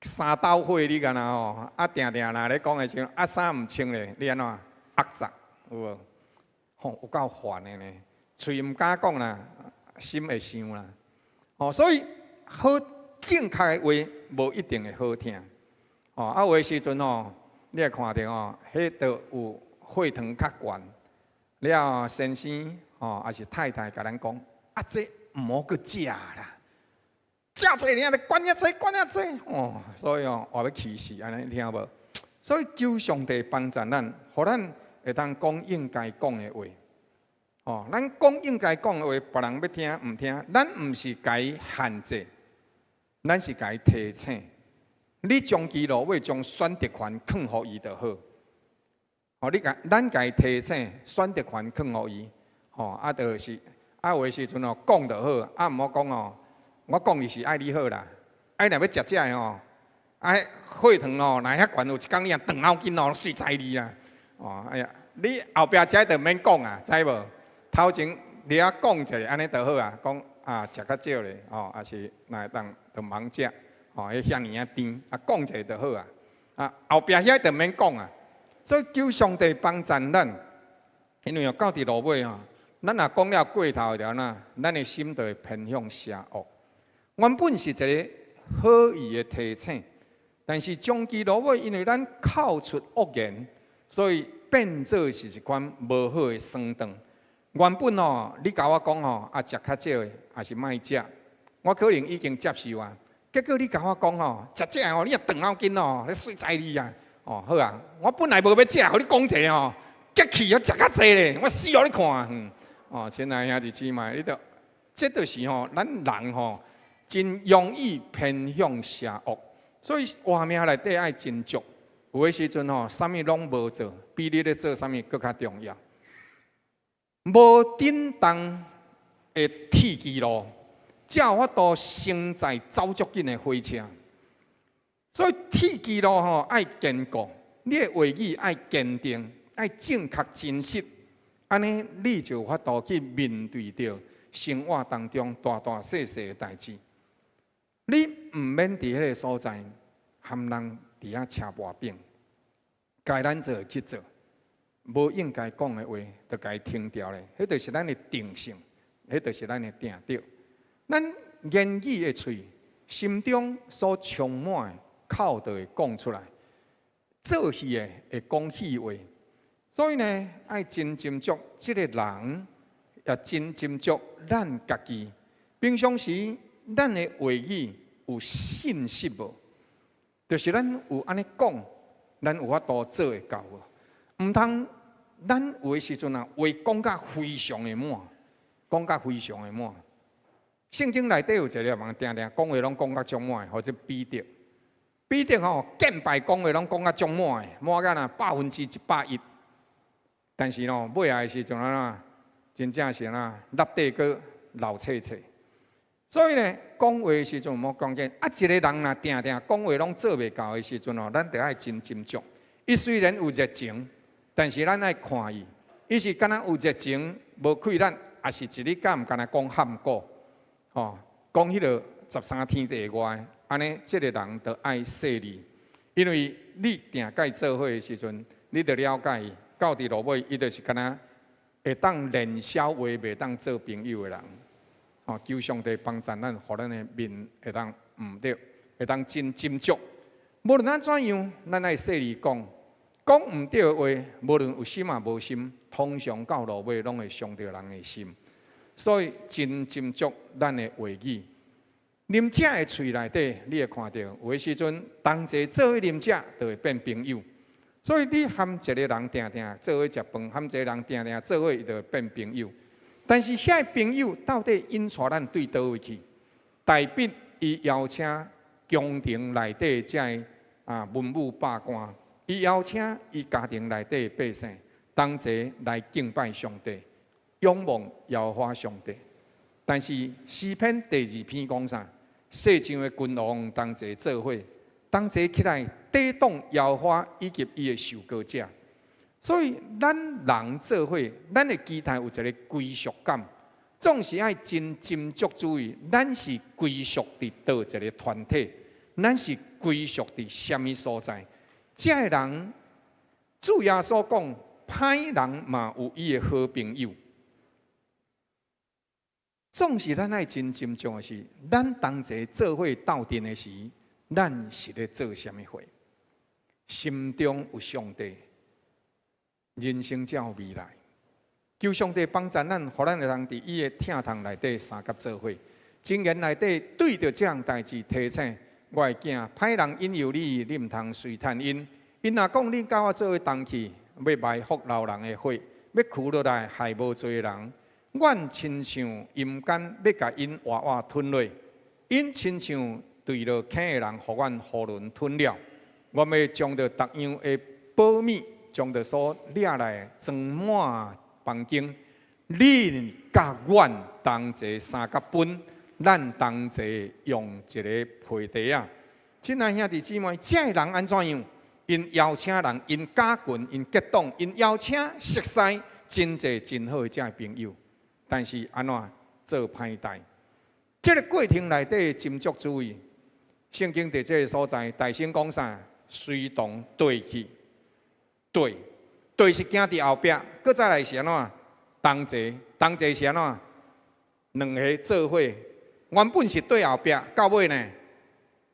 三斗火你敢若吼，啊定定若咧講的時陣，啊衫毋穿咧，你按怎壓榨有無？吼，有夠煩的呢，喙毋敢講啦，心會想啦。哦，所以好正確的話，無一定會好聽。哦，啊有的時陣吼，你會看著吼，彼都有血糖較懸，了先生吼，抑是太太共咱講，啊這毋好閣食啦，食濟爾，你管遐濟，管遐濟，哦，所以哦，活欲氣死，按呢聽無？所以求上帝幫助咱，予咱會當講應該講的話。哦，咱講應該講的話，別人欲聽毋聽，咱毋是共伊限制，咱是共伊提醒。你將其落尾將選擇權囥予伊就好。哦，你共咱共伊提醒，選擇權囥予伊。吼，啊，就是啊，有的時陣哦，講就好，啊，毋好講哦。我講伊是愛你好啦，啊，你若欲食這个吼，啊，血糖哦，若遐懸有一工你若斷腦筋哦，隨知你啦。哦，哎呀，你後壁食就免講啊，知無？頭前你仔講一下，按呢就好啊。講啊，食較少咧，哦，抑是若會當就毋通食，哦，彼遐爾仔甜，啊，講一下就好啊。啊，後壁遐就免講啊。所以求上帝幫贊咱，因為哦，到佇落尾吼，咱若講了過頭了呐，咱的心就會偏向邪惡。原本是一个好意的提醒，但是終其落尾，因為咱口出惡言，所以變做是一款無好的酸腸。原本吼，你共我講吼，啊，食較少的，抑是莫食，我可能已經接受啊。結果你共我講吼，食這个吼，你若腸腦筋哦，你媠知你啊！哦，好啊，我本來無欲食，予你講一下吼，激氣我食較濟咧，我死予你看。嗯，哦，親愛兄弟姊妹，你著，這就是吼，咱人吼，真容易偏向邪惡，所以活命內底愛斟酌。有的時陣吼，啥物攏無做，比你咧做啥物閣較重要。無振動的鐵支路，才有法度承載走足緊的火車。所以鐵支路吼愛堅固，你的話語愛堅定，愛正確真實，按呢你就有法度去面對著生活當中大大細細的代誌。你毋免佇彼个所在含人佇遐車跋餅，該咱做去做，無應該講的話，就共伊停掉咧。彼就是咱的定性，彼就是咱的定著。咱言語的喙，心中所充滿的，口就會講出來。做戲的會講戲話，所以呢，愛真斟酌這个人，也真斟酌咱家己。平常時，咱的話語有信實無？就是咱有按呢講，咱有法度做會到無？毋通咱有的時陣啊，話講甲非常的滿，講甲非常的滿。聖經內底有一個人，定定講話攏講甲足滿的，號做彼得。彼得吼，見拜講話攏講甲足滿的，滿甲若100%。但是吼，尾仔的時陣按怎？真正是按怎？納底閣流切切。所以呢，講話的時陣莫講緊啊！一個人若定定講話攏做袂到的時陣哦，咱著愛真斟酌。伊雖然有熱情，但是咱愛看伊，伊是敢若有熱情無氣力，抑是一日敢毋敢若講漢語，吼，講彼个十三天地外，按呢，這个人著愛細膩，因為你定佮伊做伙的時陣，你著了解伊，到佇落尾，伊就是敢若會當練痟話，袂當做朋友的人。哦，求上帝幫助咱，予咱的面會當毋著，會當真斟酌。無論按怎樣，咱愛細膩講，講毋著的話，無論有心抑無心，通常到落尾攏會傷著人的心。所以真斟酌咱的話語。啉者的喙內底，你會看著有的時陣同齊做伙啉食，就會變朋友。所以你和一个人定定做伙食飯，和一个人定定做伙，伊就會變朋友。但是遐个朋友到底引帶咱對佗位去？大衛伊邀請宮廷內底這个啊文武百官，伊邀請伊家庭內底的百姓，同齊來敬拜上帝，仰望耶和華上帝。但是詩篇第二篇講啥？世上的君王同齊做伙，同齊起來抵擋耶和華以及伊的受膏者。所以，咱人做伙，咱的期待有一個歸屬感，總是愛真斟酌注意，咱是歸屬佇佗一個團體，咱是歸屬佇啥物所在？這个人，主耶穌講，歹人嘛有伊的好朋友。總是咱愛真斟酌的是，咱同齊做伙鬥陣的時，咱是咧做啥物貨？心中有上帝，人生才有未來。求上帝幫助咱，予咱會當佇伊的疼痛內底相佮做伙。箴言內底對著這項代誌提醒我的囝，歹人引誘你，你毋通隨趁𪜶。𪜶若講你佮我做伙同去，欲埋伏老人的血，欲驅落來害無罪的人。阮親像陰間，欲共𪜶活活吞落；𪜶親像墜落坑的人，予阮囫圇吞了。我欲將著逐樣的寶物，將著所掠來的裝滿房間。你佮阮同齊相佮分，咱同齊用一个皮袋仔。親愛兄弟姊妹，這个人按怎樣？ 𪜶邀請人，𪜶加群，𪜶結黨，𪜶邀請熟似真濟真好的這朋友，但是按怎做歹代？這个過程內底斟酌注意，聖經佇這个所在，大聲講啥？隨從綴去，綴綴是行佇後壁，閣再來是按怎？同齊同齊是按怎？兩个做伙，原本是綴後壁，到尾呢，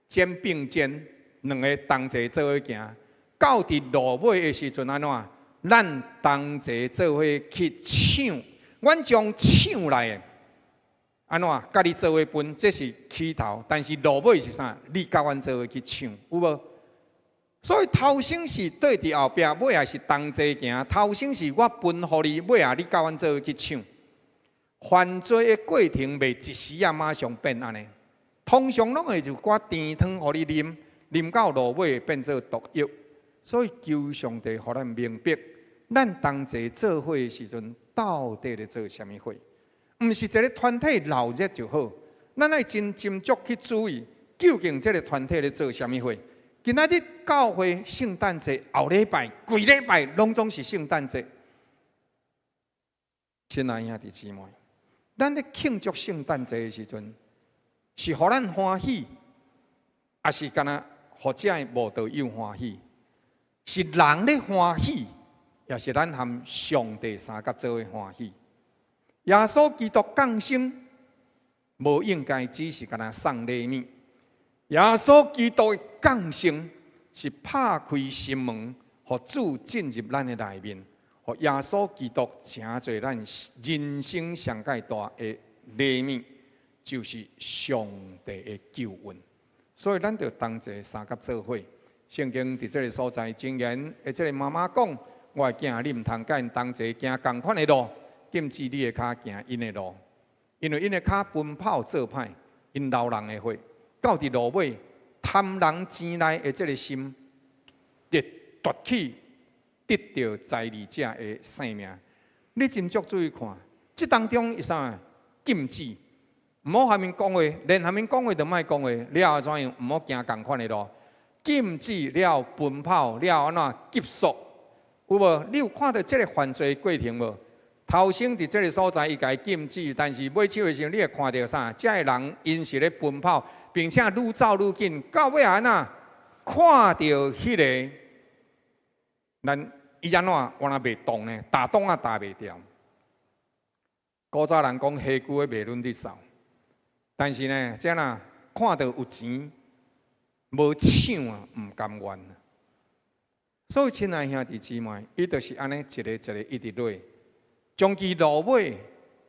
肩並肩，兩个同齊做伙行。到佇落尾的時陣按怎？咱同齊做伙去搶，阮將搶來的，按怎？佮你做伙分，這是起頭，但是落尾是啥？你佮阮做伙去搶，有無？所以頭先是綴佇後壁，尾仔是同齊行。頭先是我分予你，尾仔你佮阮做伙去搶。犯罪的過程袂一時仔馬上變按呢，通常攏會有寡甜湯予你啉，啉到落尾變做毒藥。所以求上帝予咱明白，咱同齊做伙的時陣，到底咧做啥物貨？毋是一个團體鬧熱就好，咱愛真斟酌去注意，究竟這个團體咧做啥物貨？今仔日教會聖誕節後禮拜、規禮拜攏總是聖誕節。親愛兄弟姊妹，咱咧慶祝聖誕節的時陣，是予咱歡喜，抑是干焦予這个無道友歡喜？是人咧歡喜，抑是咱和上帝相佮做伙歡喜？耶穌基督降生，無應該只是干焦送禮物。耶穌基督的降生是拍開心門，予主進入咱的內面，予耶穌基督成做咱人生上蓋大的禮物，就是上帝的救恩。所以咱著同齊相佮做伙。聖經佇這个所在，箴言的這个媽媽講：我的囝，你毋通佮𪜶同齊行仝款的路，禁止你的跤行𪜶的路，因為𪜶的跤奔跑做歹，𪜶流人的血。到佇落尾，貪人錢內的這个心，會奪去得著財利者的性命。你斟酌注意看，這當中伊啥禁止？毋好和𪜶講話，連和𪜶講話都莫講話。了後怎樣？毋好行仝款的路。禁止了奔跑了按怎急速？有無？你有看著這个犯罪過程無？頭先佇這个所在，伊共伊禁止，但是尾手的時陣，你會看著啥？這个人𪜶是咧奔跑，並且愈走愈緊，到尾按怎？看著彼个，咱伊按怎？我若袂動呢？打擋也打袂掉。古早人講，痚呴袂忍得掃，但是呢，這若看著有錢無搶啊，毋甘願。所以，親愛兄弟姊妹，伊就是按呢一个一个一直落，終其落尾，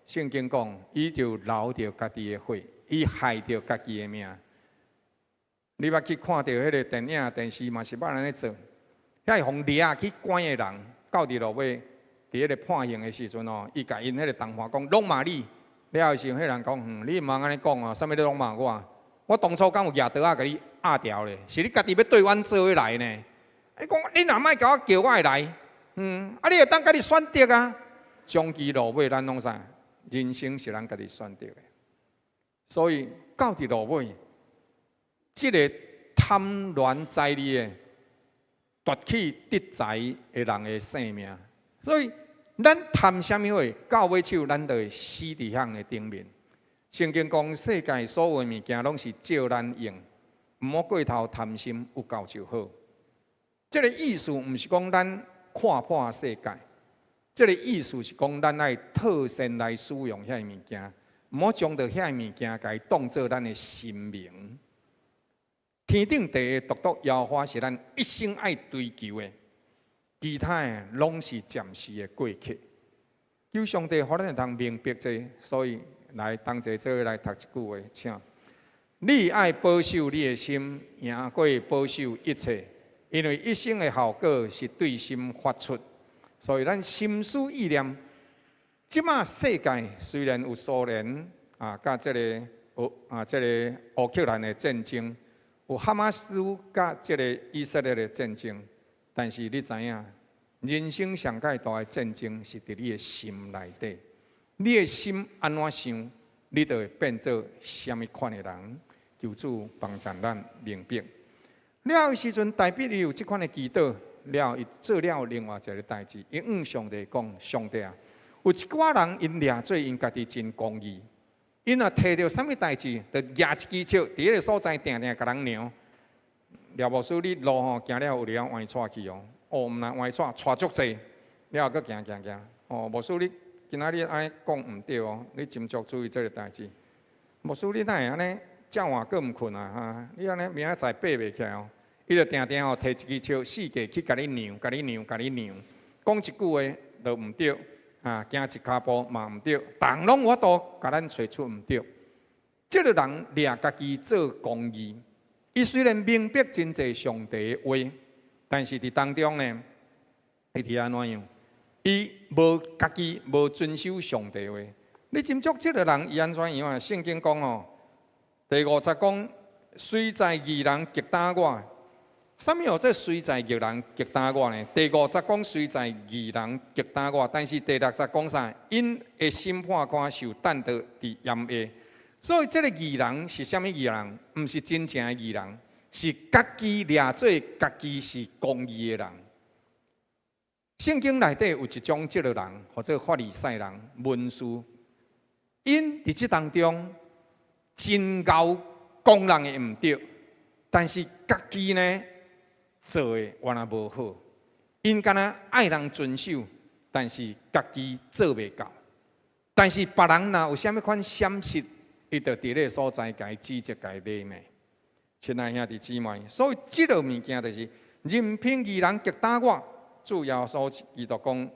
聖經講，伊就流著家己的血，伊害著家己的命。你捌去看著彼个電影、電視嘛是捌按呢做，遐予掠去關的人，到佇落尾，佇彼个判刑的時陣哦，伊共𪜶彼个同伴講，攏罵你，了後時陣，彼个人講，嗯，你毋通按呢講哦，啥物你攏罵我？我當初敢有舉刀仔共你壓牢咧？是你家己欲對阮做伙來呢？你講，你若莫共我叫我會來，嗯，啊，你會當家己選擇啊。終其落尾，咱攏啥？人生是咱家己選擇的。所以到佇落尾，這个貪戀財利的，奪去得財的人的性命。所以咱貪啥物貨，到尾手咱就會死佇遐的頂面。聖經講，世界所有的物件攏是借咱用，毋好過頭貪心，有夠就好。這个意思毋是講咱看破世界，這个意思是講咱愛妥善來使用遐个物件，毋好將著遐個物件共伊當做咱的神明。天頂地的獨獨耶和華是咱一生愛追求的，其他的攏是暫時的過客。求上帝予咱會當明白這個，所以來同齊做伙來讀一句話，請你愛保守你的心，贏過保守一切，因為一生的效果是對心發出。所以咱心思意念，這馬世界雖然有蘇聯啊，佮這个烏啊，這个烏克蘭的戰爭，有哈馬斯佮這个以色列的戰爭，但是你知影，人生上蓋大的戰爭是佇你的心內底。你的心按怎想，你就會變做啥物款的人。求主幫助咱明白。了的時陣，大衛伊有這款的祈禱，了伊做了另外一个代誌，伊向上帝講：上帝啊，有一寡人𪜶掠做𪜶家己真公義，𪜶若提著啥物代誌，就舉一支尺，佇彼个所在定定共人量。廖牧師，你路吼行了有了彎掣去哦，哦，毋但彎掣，掣足濟，了後閣行行行。哦，牧師你今仔日按呢講毋對哦，你斟酌注意這个代誌。牧師你哪會按呢遮晚閣毋睏啊？哈，你按呢明仔載爬袂起來哦。伊就定定吼提一支尺，四界去共你量，共你量，共你量，講一句話就毋對，啊，行一跤步嘛毋對，逐項攏有法度共咱揣出毋對。這个人掠家己做公義，伊雖然明白真濟上帝的話，但是佇當中呢，伊佇按怎樣？伊無家己無遵守上帝話。你斟酌這个人伊按怎樣啊？聖經講哦，第五節講，隨在義人擊打我。啥物號做隨在義人擊打我呢？第五節講隨在義人擊打我，但是第六節講啥？𪜶的審判官受彈著佇炎下。所以這个義人是啥物義人？毋是真正的義人，是家己掠做家己是公義的人。聖經內底有一種這个人，號做法利賽人、文士，𪜶佇這當中真𠢕講人的毋對，但是家己呢做的原來無好。𪜶敢若愛人遵守，但是家己做袂到。但是別人若有啥物款閃失，伊就佇咧个所在共伊指責、共伊罵。親愛兄弟姊妹，所以這个物件就是任憑義人擊打我，主耶穌基督講，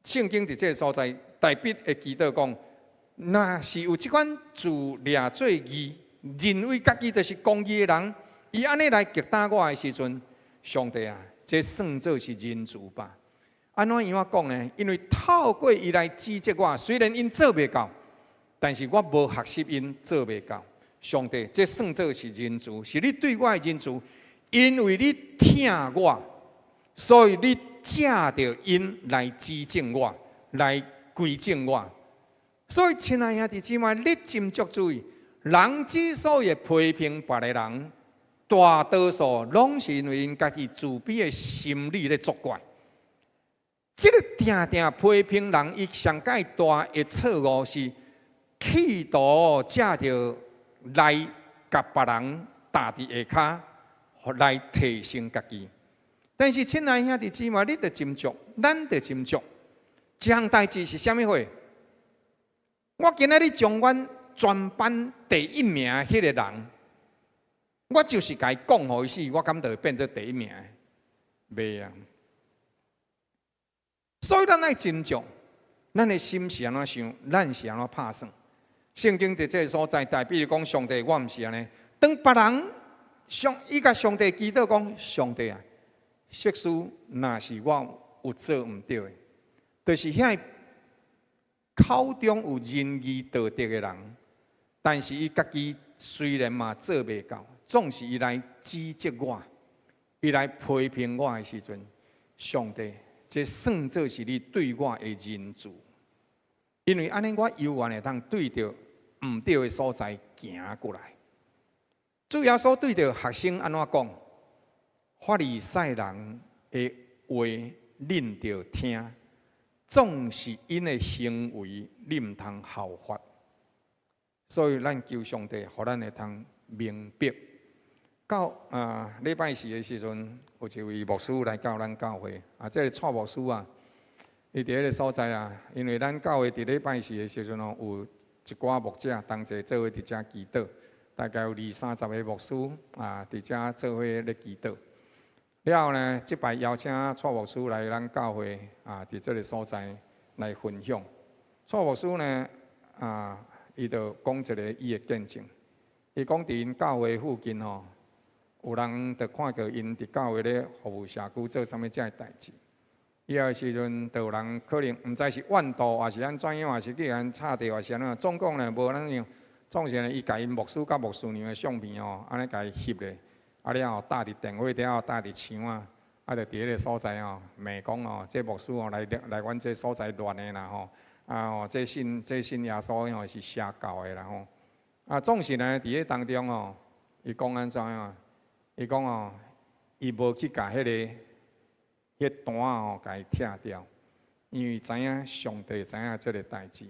聖經佇這个所在，大衛的祈禱講，若是有這款自掠做義，認為家己就是公義的人，伊按呢來擊打我的時陣，上帝啊，這算做是仁慈吧？按怎樣仔講呢？因為透過伊來指責我，雖然𪜶做袂到，但是我無學習𪜶做袂到。上帝，這算做是仁慈，是你對我的仁慈，因為你疼我，所以你藉著𪜶來指正我，來規正我。所以，親愛兄弟姊妹，你斟酌注意，人之所以會批評別个人，大多數攏是因為𪜶家己自卑的心理咧作怪。這个定定批評人，伊上蓋大的錯誤是企圖藉著來共別人踏佇下跤，來提升家己。但是，親愛兄弟姊妹，你著斟酌，咱著斟酌，這項代誌是啥物貨？我今仔日將阮全班第一名彼个人，我就是共伊講予伊死，我敢就會變做第一名？袂啊！所以咱愛斟酌，咱的心是按怎想，咱是按怎拍算。聖經佇這个所在，大衛講上帝，我毋是按呢。當別人上伊共上帝祈禱講，上帝啊，設使若是我有做毋對的，就是遐口中有仁義道德的人，但是伊家己雖然嘛做袂到，總是伊來指責我，伊來批評我的時陣，上帝，這算做是你對我的仁慈，因為按呢我猶原會當對著毋對的所在行過來。主耶穌對著學生按怎講？法利賽人的話，恁著聽，總是𪜶的行為，你毋通效法。所以咱求上帝，予咱會通明白。到啊禮拜四的時陣，有一位牧師來到咱教會，啊，這个蔡牧師啊，伊佇彼个所在啊，因為咱教會佇禮拜四的時陣哦，有一寡牧者同齊做伙佇遮祈禱，大概有二三十个牧師啊，佇遮做伙咧祈禱。了後呢，這擺邀請蔡牧師來咱教會啊，佇這个所在來分享。蔡牧師呢，啊，伊就講一个伊的見證。伊講佇𪜶教會附近吼，有人就看著𪜶佇教會咧服務社區做啥物遮的代誌。以後時陣，就有人可能毋知是怨妒，抑是按怎樣，抑是去予插著，抑是按怎，總共呢無按怎樣。總是呢，伊共𪜶牧師佮牧師娘的相片吼，按呢共伊翕咧，啊了後貼佇電話頂，貼佇牆仔，啊就佇彼个所在吼，罵講吼，這牧師吼來來阮這所在亂的啦吼，啊吼，這信耶穌吼是邪教的啦吼。啊，總是呢，佇彼當中吼，伊講按怎樣？伊講哦，伊無去共彼個單吼，共伊拆掉，因為知影上帝知影這个代誌。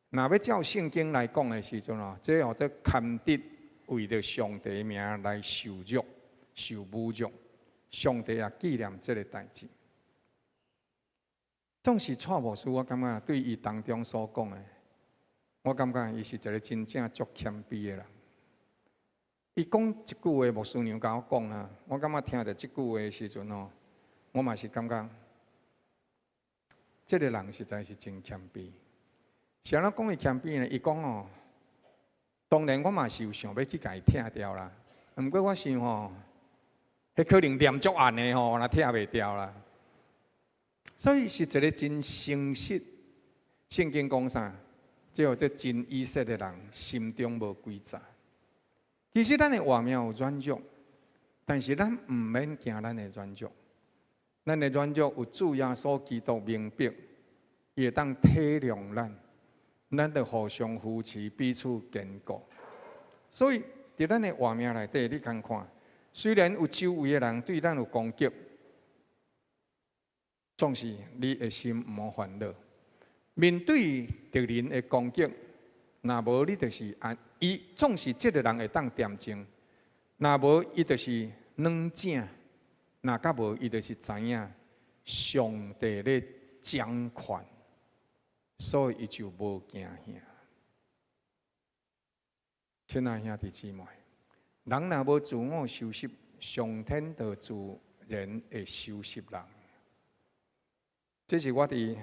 若欲照聖經來講的時陣吼，這號做堪得為著上帝名來受辱、受侮辱，上帝也紀念這个代誌。總是蔡牧師，我感覺對伊當中所講的，我感覺伊是一个真正足謙卑的人。伊講一句話，牧師娘共我講啊，我感覺聽著這句話的時陣吼，我嘛是感覺，這个人實在是真謙卑。是按怎講伊謙卑呢？伊講哦，當然我嘛是有想欲去共伊拆掉啦，毋過我想吼，彼可能念足暗的吼，若拆袂掉啦。所以是一个真誠實。聖經講啥？這號做真以色列人心中無詭詐。其實咱的活命有軟弱，但是咱毋免驚咱的軟弱。咱的軟弱有主耶穌基督明白，伊會當體諒咱，咱著互相扶持，彼此堅固。所以，佇咱的活命內底，你通看，雖然有周圍的人對咱有攻擊，總是你的心毋好煩惱。面對敵人的攻擊，若無你就是按伊，總是這个人會當恬靜；若無伊就是軟正；若閣無伊就是知影上帝咧掌權，所以伊就無驚嚇。親愛兄弟姊妹，人若無自我收拾，上天就自然會收拾人。這是我佇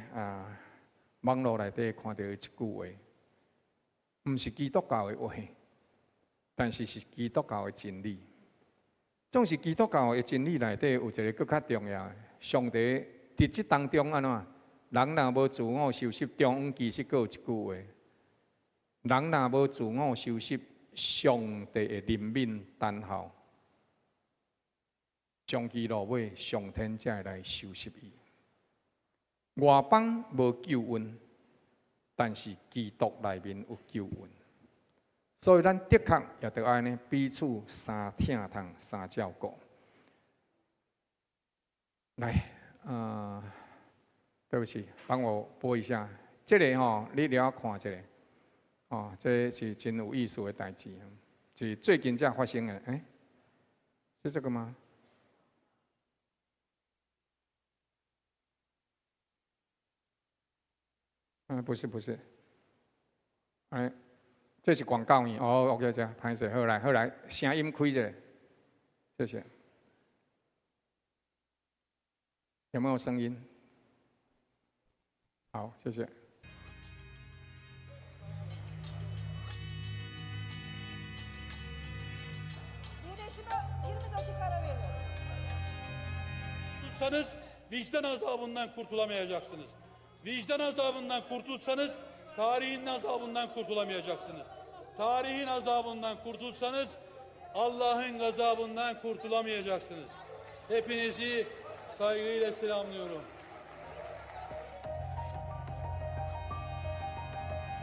網路內底看著一句話，毋是基督教的話，但是是基督教的真理。總是基督教的真理內底有一个閣較重要的，上帝佇這當中按怎？人若無自我收拾，中間其實閣有一句話：人若無自我收拾，上帝會憐憫等候，長期落尾，上天才會來收拾伊。外邦無救恩，但是基督內面有救恩，所以咱的確也著愛呢彼此相疼痛、相照顧。來，對不起，幫我播一下，這个吼，你著愛看一下，哦，這是真有意思的代誌，是最近才發生的，欸，是這個嗎？嗯，不是不是，哎，這是廣告呢。哦，OK，這歹勢，好來好來，聲音開一下，謝謝。有沒有聲音？好，謝謝。 Tutsanız vicdan azabından kurtulamayacaksınız. Vicdan azabından kurtulsanız tarihin azabından kurtulamayacaksınız. Tarihin azabından kurtulsanız Allah'ın gazabından kurtulamayacaksınız. Hepinizi saygıyla selamlıyorum.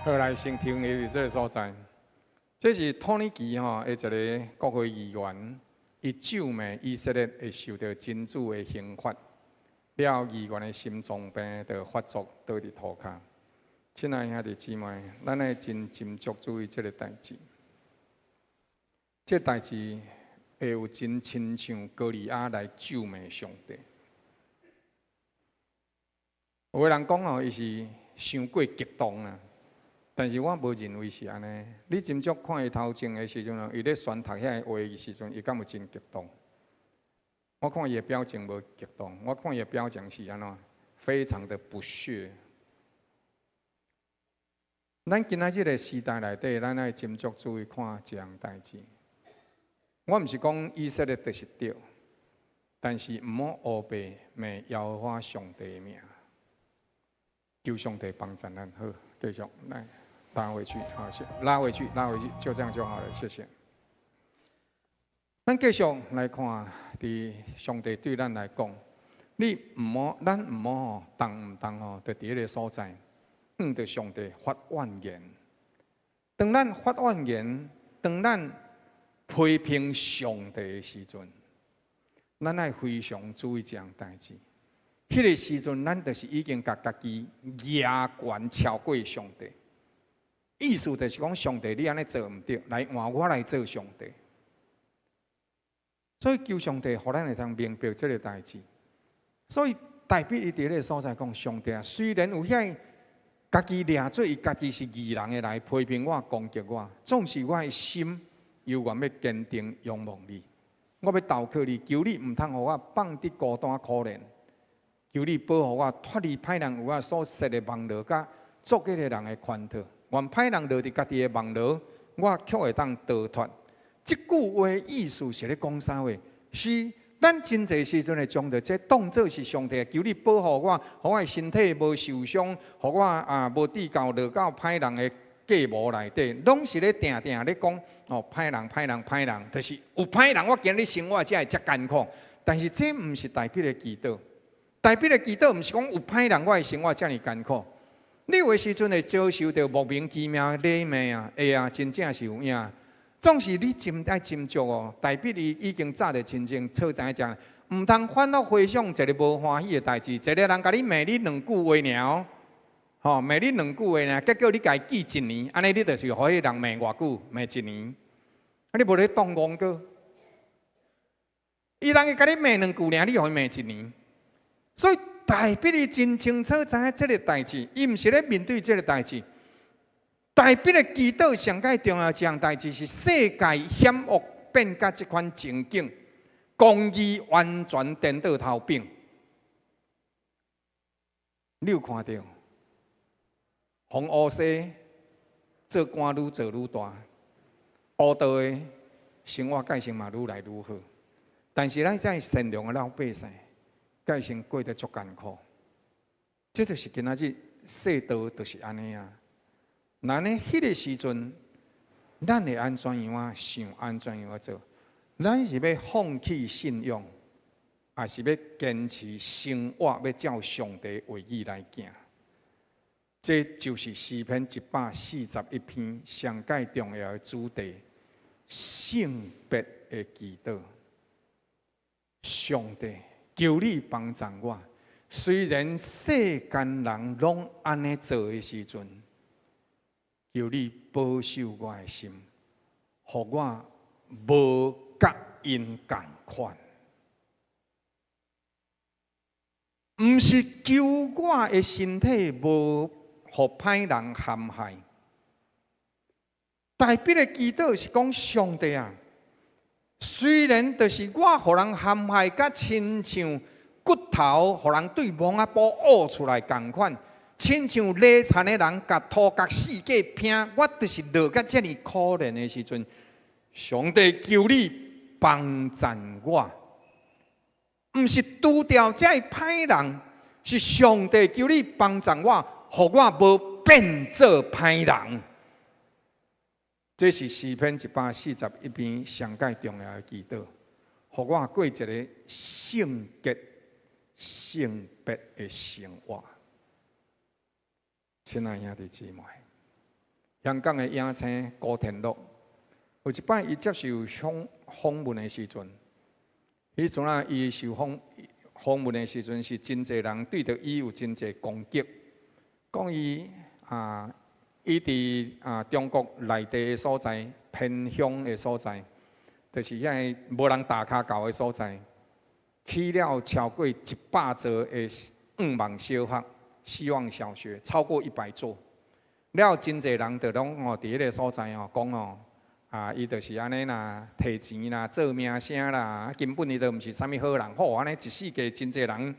好，來先停佇這个所在。這是土耳其吼的一个國會議員，伊咒罵以色列會受著真主的刑罰。了後，議員的心臟病就發作，倒佇塗跤。親愛兄弟姊妹，咱愛真斟酌注意這个代誌。這个代誌會有真親像歌利亞來咒罵上帝。有的人講吼，伊是傷過激動啊，但是我無認為是按呢。你斟酌看伊頭前的時陣，伊咧宣讀遐个話的時陣，伊敢有真激動？我看伊的表情無激動，我看伊的表情是按怎，非常的不屑。咱今仔這个時代內底，咱愛斟酌注意看一項代誌。我毋是講以色列就是對，但是毋好烏白罵耶和華上帝的名。求上帝幫助咱，好，繼續來拉回去，好，拉回去，拉回去，就這樣就好了，謝謝。咱繼續來看，佇上帝對咱來講，你毋好，咱毋好吼，動毋動吼，就佇彼个所在，向著上帝發怨言。當咱發怨言，當咱批評上帝的時陣，咱愛非常注意這項代誌。彼個時陣，咱就是已經共家己額懸超過上帝。意思就是講，上帝你按呢做毋對，來換我來做上帝。所以求上帝，予咱會當明白這个代誌。所以大衛伊佇彼个所在講，上帝啊，雖然有遐家己掠做伊家己是義人的來批評我、攻擊我，總是我的心猶原欲堅定仰望你。我欲投靠你，求你毋通予我放佇孤單可憐，求你保護我脫離歹人為我所設的網羅，佮作惡的人的圈套。願歹人落佇家己的網羅，我卻會當逃脫。這句話意思是咧講啥話？是咱真濟時陣會將著這當做是上帝，求你保護我，予我的身體無受傷，予我啊無致到落到歹人的計謀內底，攏是咧定定咧講哦，歹人、歹人、歹人，就是有歹人，我今日生活才會遮艱苦。但是這毋是大衛的祈禱，大衛的祈禱毋是講有歹人，我的生活遮爾艱苦。你有的時陣會遭受著莫名其妙的罵啊，會啊，真正是有影。總是你真愛斟酌哦，大衛伊已經早就清清楚知影，毋通反覆回想一个無歡喜的代誌，一个人共你罵你兩句話爾，吼罵你兩句話爾，結果你共伊記一年，按呢你就是予彼个人罵偌久，罵一年，啊你無咧當戇哥，伊人會共你罵兩句爾，你予伊罵一年，所以大衛伊真清楚知影這个代誌，伊毋是咧面對這个代誌。大衛的祈禱上蓋重要一項代誌是世界險惡變甲這款情景，公義完全顛倒頭反。你有看著？予烏西做官愈做愈大，烏道的生活個性嘛愈來愈好。但是咱這善良的老百姓，個性過得足艱苦。這就是今仔日世道，就是按呢啊。那呢，彼个時陣，咱會按怎樣啊想？按怎樣啊做？咱是欲放棄信仰，抑是欲堅持生活？欲照上帝話語來行？這就是詩篇141篇上蓋重要的主題：聖別的祈禱。上帝，求你幫助我。雖然世間人攏按呢做的時陣，求你保守我的心，予我無佮𪜶仝款。毋是求我的身體無予歹人陷害。大衛的祈禱是講上帝啊，雖然就是我予人陷害，佮親像骨頭予人對摸仔埔挖出來仝款。親像犁田的人，共土共四界拚，我就是落甲遮爾可憐的時陣，上帝求你幫贊我，毋是除掉這个歹人，是上帝求你幫贊我，予我無變做歹人。這是詩篇141篇上蓋重要的祈禱，予我過一个聖潔、聖別的生活。親愛兄弟姊妹，香港的影星古天樂，有一擺伊接受訪訪問的時陣，彼陣啊，伊受訪訪問的時陣，是真濟人對著伊有真濟攻擊，講伊啊，伊佇啊中國內地的所在，偏鄉的所在，就是遐个無人踏跤到的所在，起了超過100座的願望小學。希望小學超過100座，了真濟人就攏哦，佇彼个所在哦，講哦，啊，伊就是按呢啦，提錢啦，做名聲啦，根本伊都毋是啥物好人。好，按呢一世界真濟人佇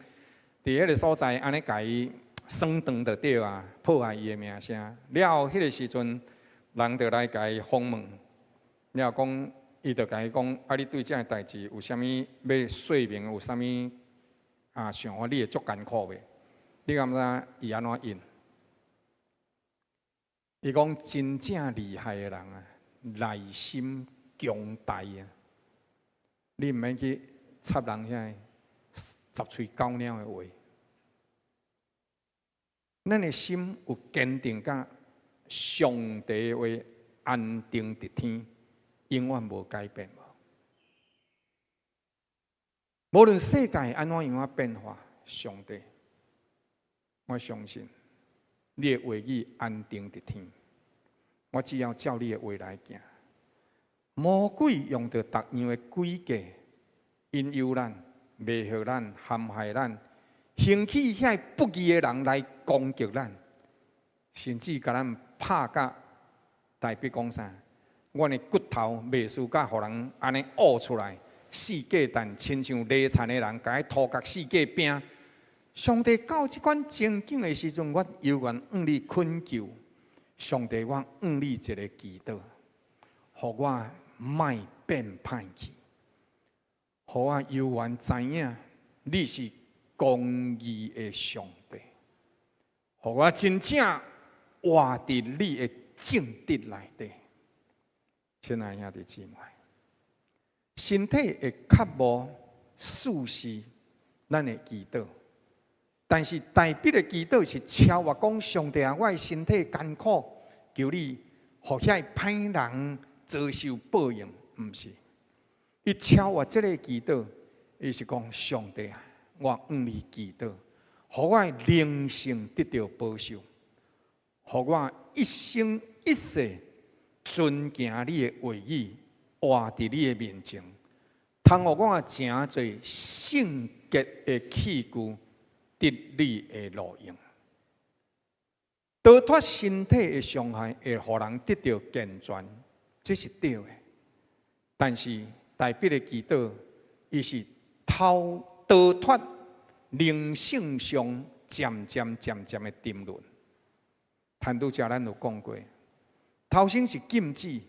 彼个所在按呢共伊耍長就對啊，破壞伊的名聲。了彼个時陣，人就來共伊訪問，了講，伊就共伊講，啊，你對這个代誌有啥物欲說明？有啥物啊想法？你會足艱苦袂？你敢知伊按怎應？伊講真正厲害的人啊，內心強大啊！你毋免去插人遐十喙九鳥的話。咱的心有堅定，佮上帝的話安定佇天，永遠無改變無。無論世界按怎樣仔變化，上帝，我相信你的話語安定佇天。我只要照你的話來行。魔鬼用著逐樣的詭計，引誘咱、迷惑咱、陷害咱，興起遐不義的人來攻擊咱，甚至共咱拍甲大衛講啥？阮的骨頭袂輸甲予人按呢挖出來，四界但親像犁田的人，共伊塗角四界拚。上帝到這款情景的時陣，我猶原向你懇求，上帝，我向你一个祈禱，予我莫變歹去，予我猶原知影你是公義的上帝，予我真正活佇你的正直內底。親愛兄弟姊妹，身體會較無事是咱的祈禱，但是大衛的祈禱是超越講上帝啊！我的身體艱苦，求你予遐歹人遭受報應，毋是。伊超越這个祈禱，伊是講上帝啊！我向你祈禱，予我的靈性得著保守，予我一生一世遵行你的話語，活佇你的面前，通予我成做聖潔的器具，得你的路用。逃脫身體的傷害，會予人得著健全，這是對的。但是大衛的祈禱，伊是逃逃脫靈性上漸漸漸漸的沉淪。坦拄才咱有講過，頭先是禁止，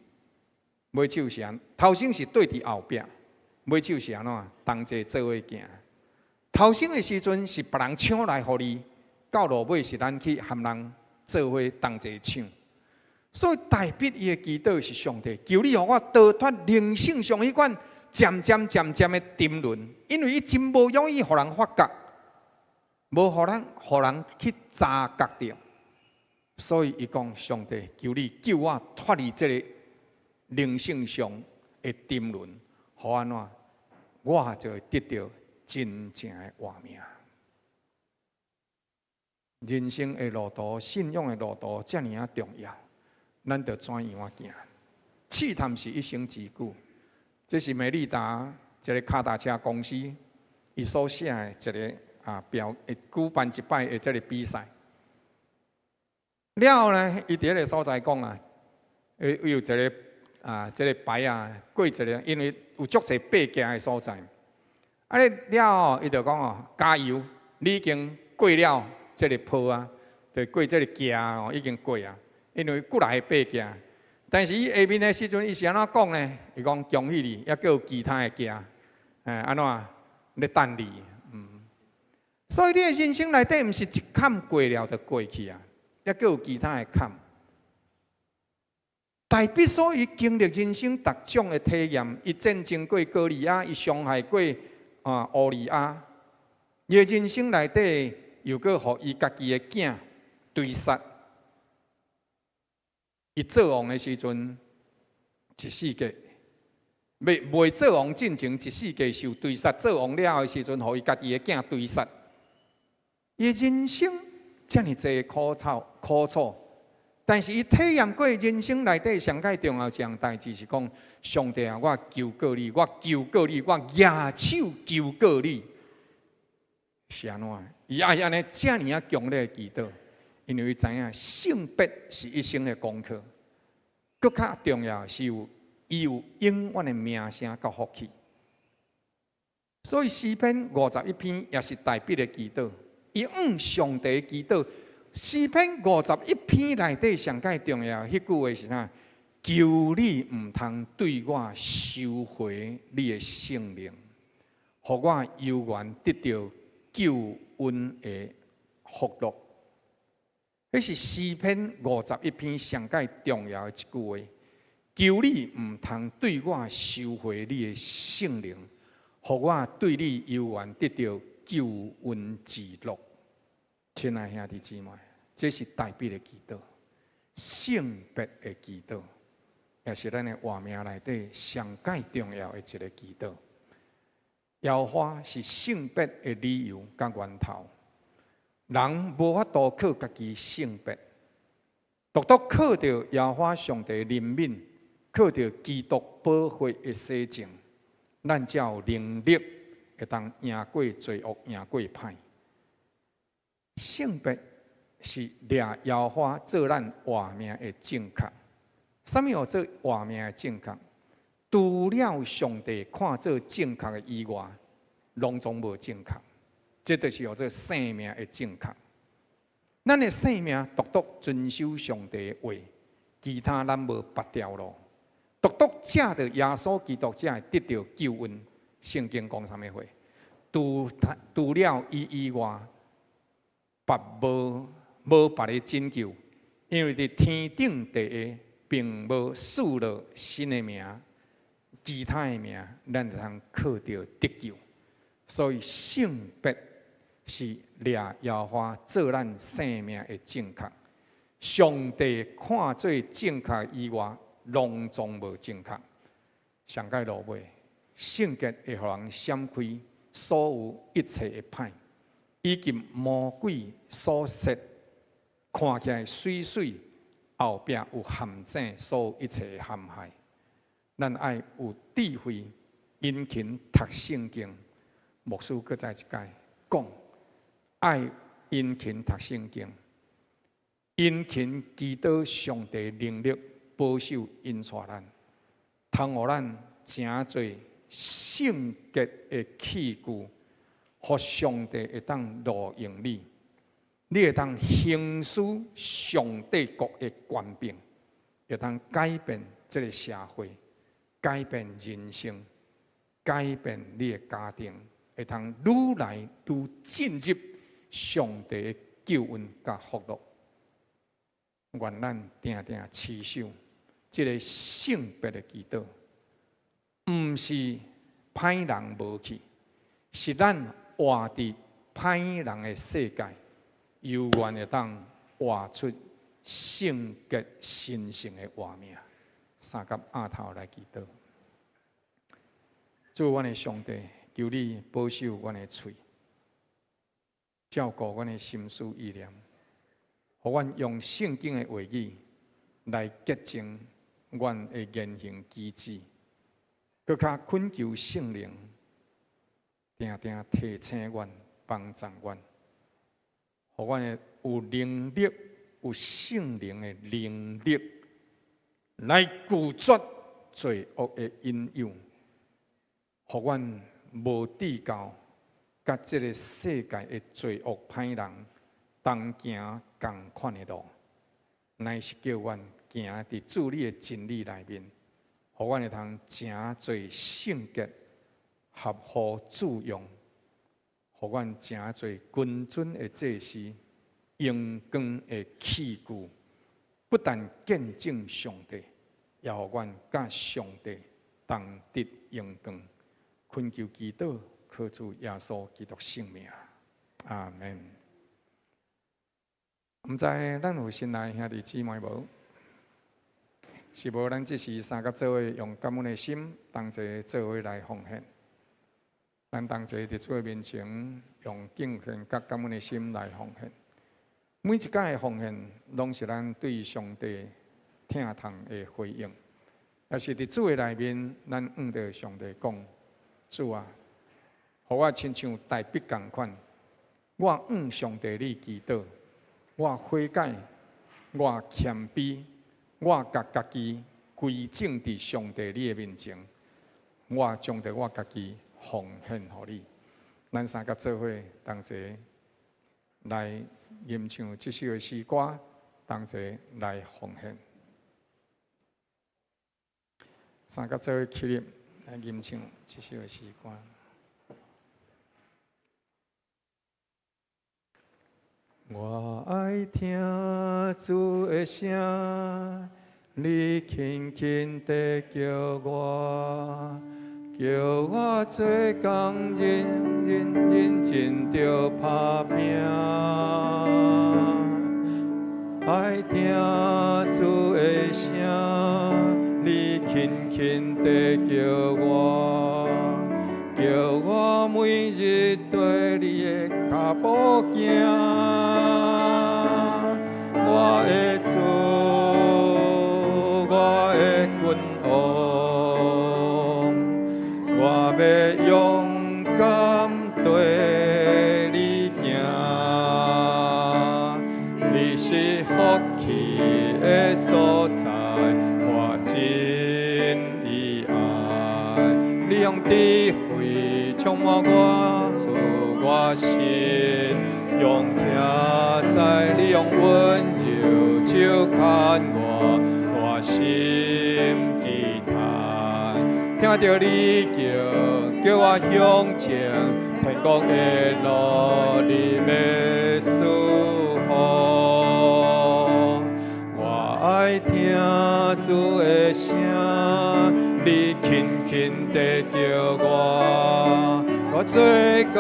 尾手是按，頭先是對佇後壁，尾手是按怎？同齊做伙行。頭先的時陣是別人搶來予你，到落尾是咱去含人做伙同齊搶。所以大衛伊的祈禱是上帝，求你予我逃脫靈性上彼款漸漸漸漸的沉淪，因為伊真無容易予人發覺，無予人予人去察覺著。所以伊講上帝，求你救我脫離這个靈性上的沉淪，予按怎，我就會得著真正的活命。人生的路途，信仰的路途，遮爾仔重要，咱著怎樣仔行？試探是一生之久，這是美利達一个跤踏車公司伊所寫的一个啊標，舉辦一擺的這个比賽。了後呢，伊佇彼个所在講啊，伊有一个啊，這个牌啊，過一个，因為有足濟爬行的所在。啊，咧了後，伊就講哦，加油，你已經過了這个坡啊，就過這个崎哦，已經過啊。因為過來爬行，但是伊下面的時陣，伊是按怎講呢？伊講恭喜你，猶閣有其他的崎，哎，按怎咧等你？嗯，所以你的人生內底，毋是一坎過了就過去啊，猶閣有其他的坎。大衛所以經歷人生逐種的體驗，伊戰爭過歌利亞，伊傷害過啊烏利亞，伊的人生內底又閣予伊家己的囝追殺。伊做王的時陣，一世紀，未未做王進前一世紀受追殺，做王了的時陣，予伊家己的囝追殺。伊人生遮爾濟苦楚苦楚，但是伊體驗過人生內底上蓋重要一項代誌是講：上帝啊，我求告你，我求告你，我舉手求告你，是按怎？伊愛按呢遮爾仔強烈的祈禱。因為伊知影聖別是一生的功課，閣較重要是有伊有永遠的名聲佮福氣。所以詩篇51篇也是大衛的祈禱，伊向上帝祈禱。詩篇五十一篇內底上蓋重要，彼句話是啥？求你毋通對我收回你的聖靈，予我猶原得著救恩的福樂。彼是詩篇五十一篇上蓋重要的一句話。求你毋通對我收回你的聖靈，予我對你猶原得著救恩之樂。親愛兄弟姊妹，這是大衛的祈禱，聖別的祈禱，也是咱的活命內底上蓋重要的一个祈禱。耶和華是聖別的理由佮源頭。人無法度靠家己聖別，獨獨靠著耶和華上帝憐憫，靠著基督寶血的洗淨，咱才有能力會當贏過罪惡，贏過歹。聖別是掠耶和華做咱活命的正確。啥物號做活命的正確？除了上帝看做正確的以外，攏總無正確。這就是號做生命的正確。咱的生命獨獨遵守上帝的話，其他咱無別條路。獨獨藉著耶穌基督，才會得著救恩。聖經講啥物話？除了伊以外，別無別个拯救，因為佇天頂地下，並無賜落新的名，其他的名，咱會通靠著得救。所以聖別是掠耶和華做咱生命的正確。上帝看做正確以外，攏總無正確。上蓋落尾，聖潔會予人閃開所有一切的歹，以及魔鬼所設看起來媠媠，後壁有陷阱，所有一切的陷害。咱愛有智慧，殷勤讀聖經。牧師閣再一擺講，愛殷勤讀聖經，殷勤祈禱上帝能力保守引帶咱，通予咱成做聖潔的器具，予上帝會當錄用你，你會當行使上帝國的權柄，會當改變這个社會，改變人生，改變你的家庭，會通愈來愈進入上帝的救恩佮福樂。願咱定定持守這个聖別的祈禱，毋是歹人無去，是咱活佇歹人的世界，猶原會當活出聖潔神聖的活命。三佮阿頭來祈禱，主阮的上帝，求你保守阮的喙，照顧阮的心思意念，予阮用聖經的話語來潔淨阮的言行舉止，閣較懇求聖靈，定定提醒阮、幫助阮，予阮有能力、有聖靈的能力來拒絕罪惡的引誘，予阮無至到佮這个世界的罪惡歹人同行仝款的路，乃是叫阮行佇主你的真理內面，予阮會通成做聖潔、合乎主用，予阮成做君尊的祭司、榮光的器具，不但見證上帝，也予阮佮上帝同得榮光。懇求祈禱，靠主耶穌基督聖名，阿門。毋知咱有新來兄弟姊妹無？是無？咱這時三佮做伙用感恩的心，同齊做伙來奉獻。咱同齊佇主的面前，用敬虔佮感恩的心來奉獻。每一擺的奉獻，攏是咱對上帝疼痛的回應。也是佇主的內面，咱向著上帝講：主啊，予我親像大衛仝款，我向上帝你祈禱，我悔改，我謙卑，我共家己歸正佇上帝你的面前，我將著我家己奉獻予你。咱三佮做伙同齊來吟唱這首的詩歌，同齊來奉獻。三佮做伙起立來吟唱這首的詩歌。我愛聽主的聲，你輕輕地叫我，叫我做工認認認真著拍拚。愛聽主的聲，你輕輕地叫我，叫我每日綴你的跤步行。我的主，我的君王，我欲勇敢綴你行。你是福氣的所在，我真伊愛。你用智慧充滿我，賜我信仰徛在，你用溫柔手牽我，我心期待。聽著你叫，叫我向前，天國的路你欲賜予。我愛聽主的聲，你輕輕地叫我，我做工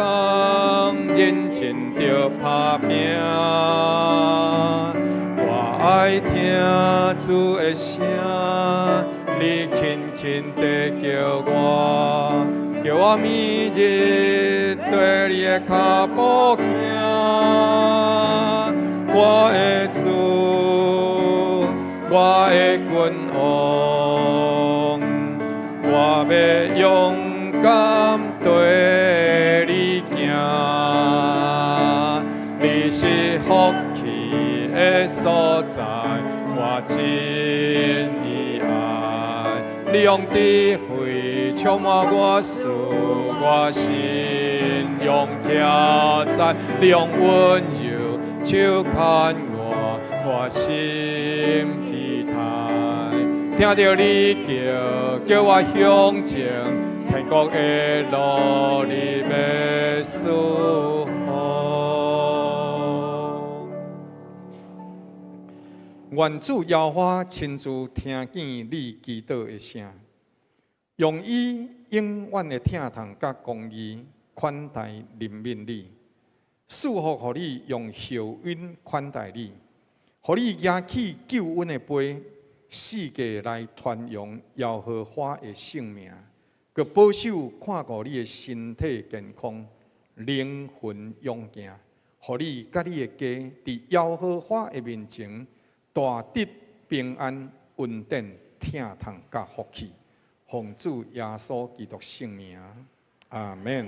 認真著拍拚。我愛聽主的聲，你輕輕地叫我，叫我每日綴你的跤步行。我的主，我的君王，我欲勇敢綴你行。你是福氣的所在，我真伊愛。你用智慧充滿我，賜我信仰徛在，你用溫柔手牽我，我心期待。聽著你叫，叫我向前，天國的路你欲賜予。願主耶和華親自聽見你祈禱的聲，用伊永遠的疼痛佮公義款待憐憫你，賜福予你，用厚恩款待你，予你舉起救恩的杯，四界來傳揚耶和華的聖名，閣保守看顧你的身體健康、靈魂勇健，予你佮你的家佇耶和華的面前大得平安、恩典、疼痛佮福氣。奉主耶穌基督聖名，阿們。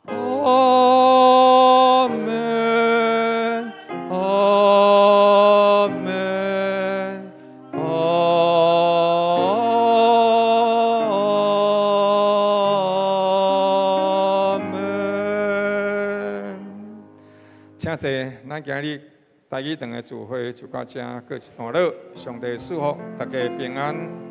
阿們，阿們，阿們。請坐，咱今日台語堂的聚會就到這告一段落。上帝賜福大家平安。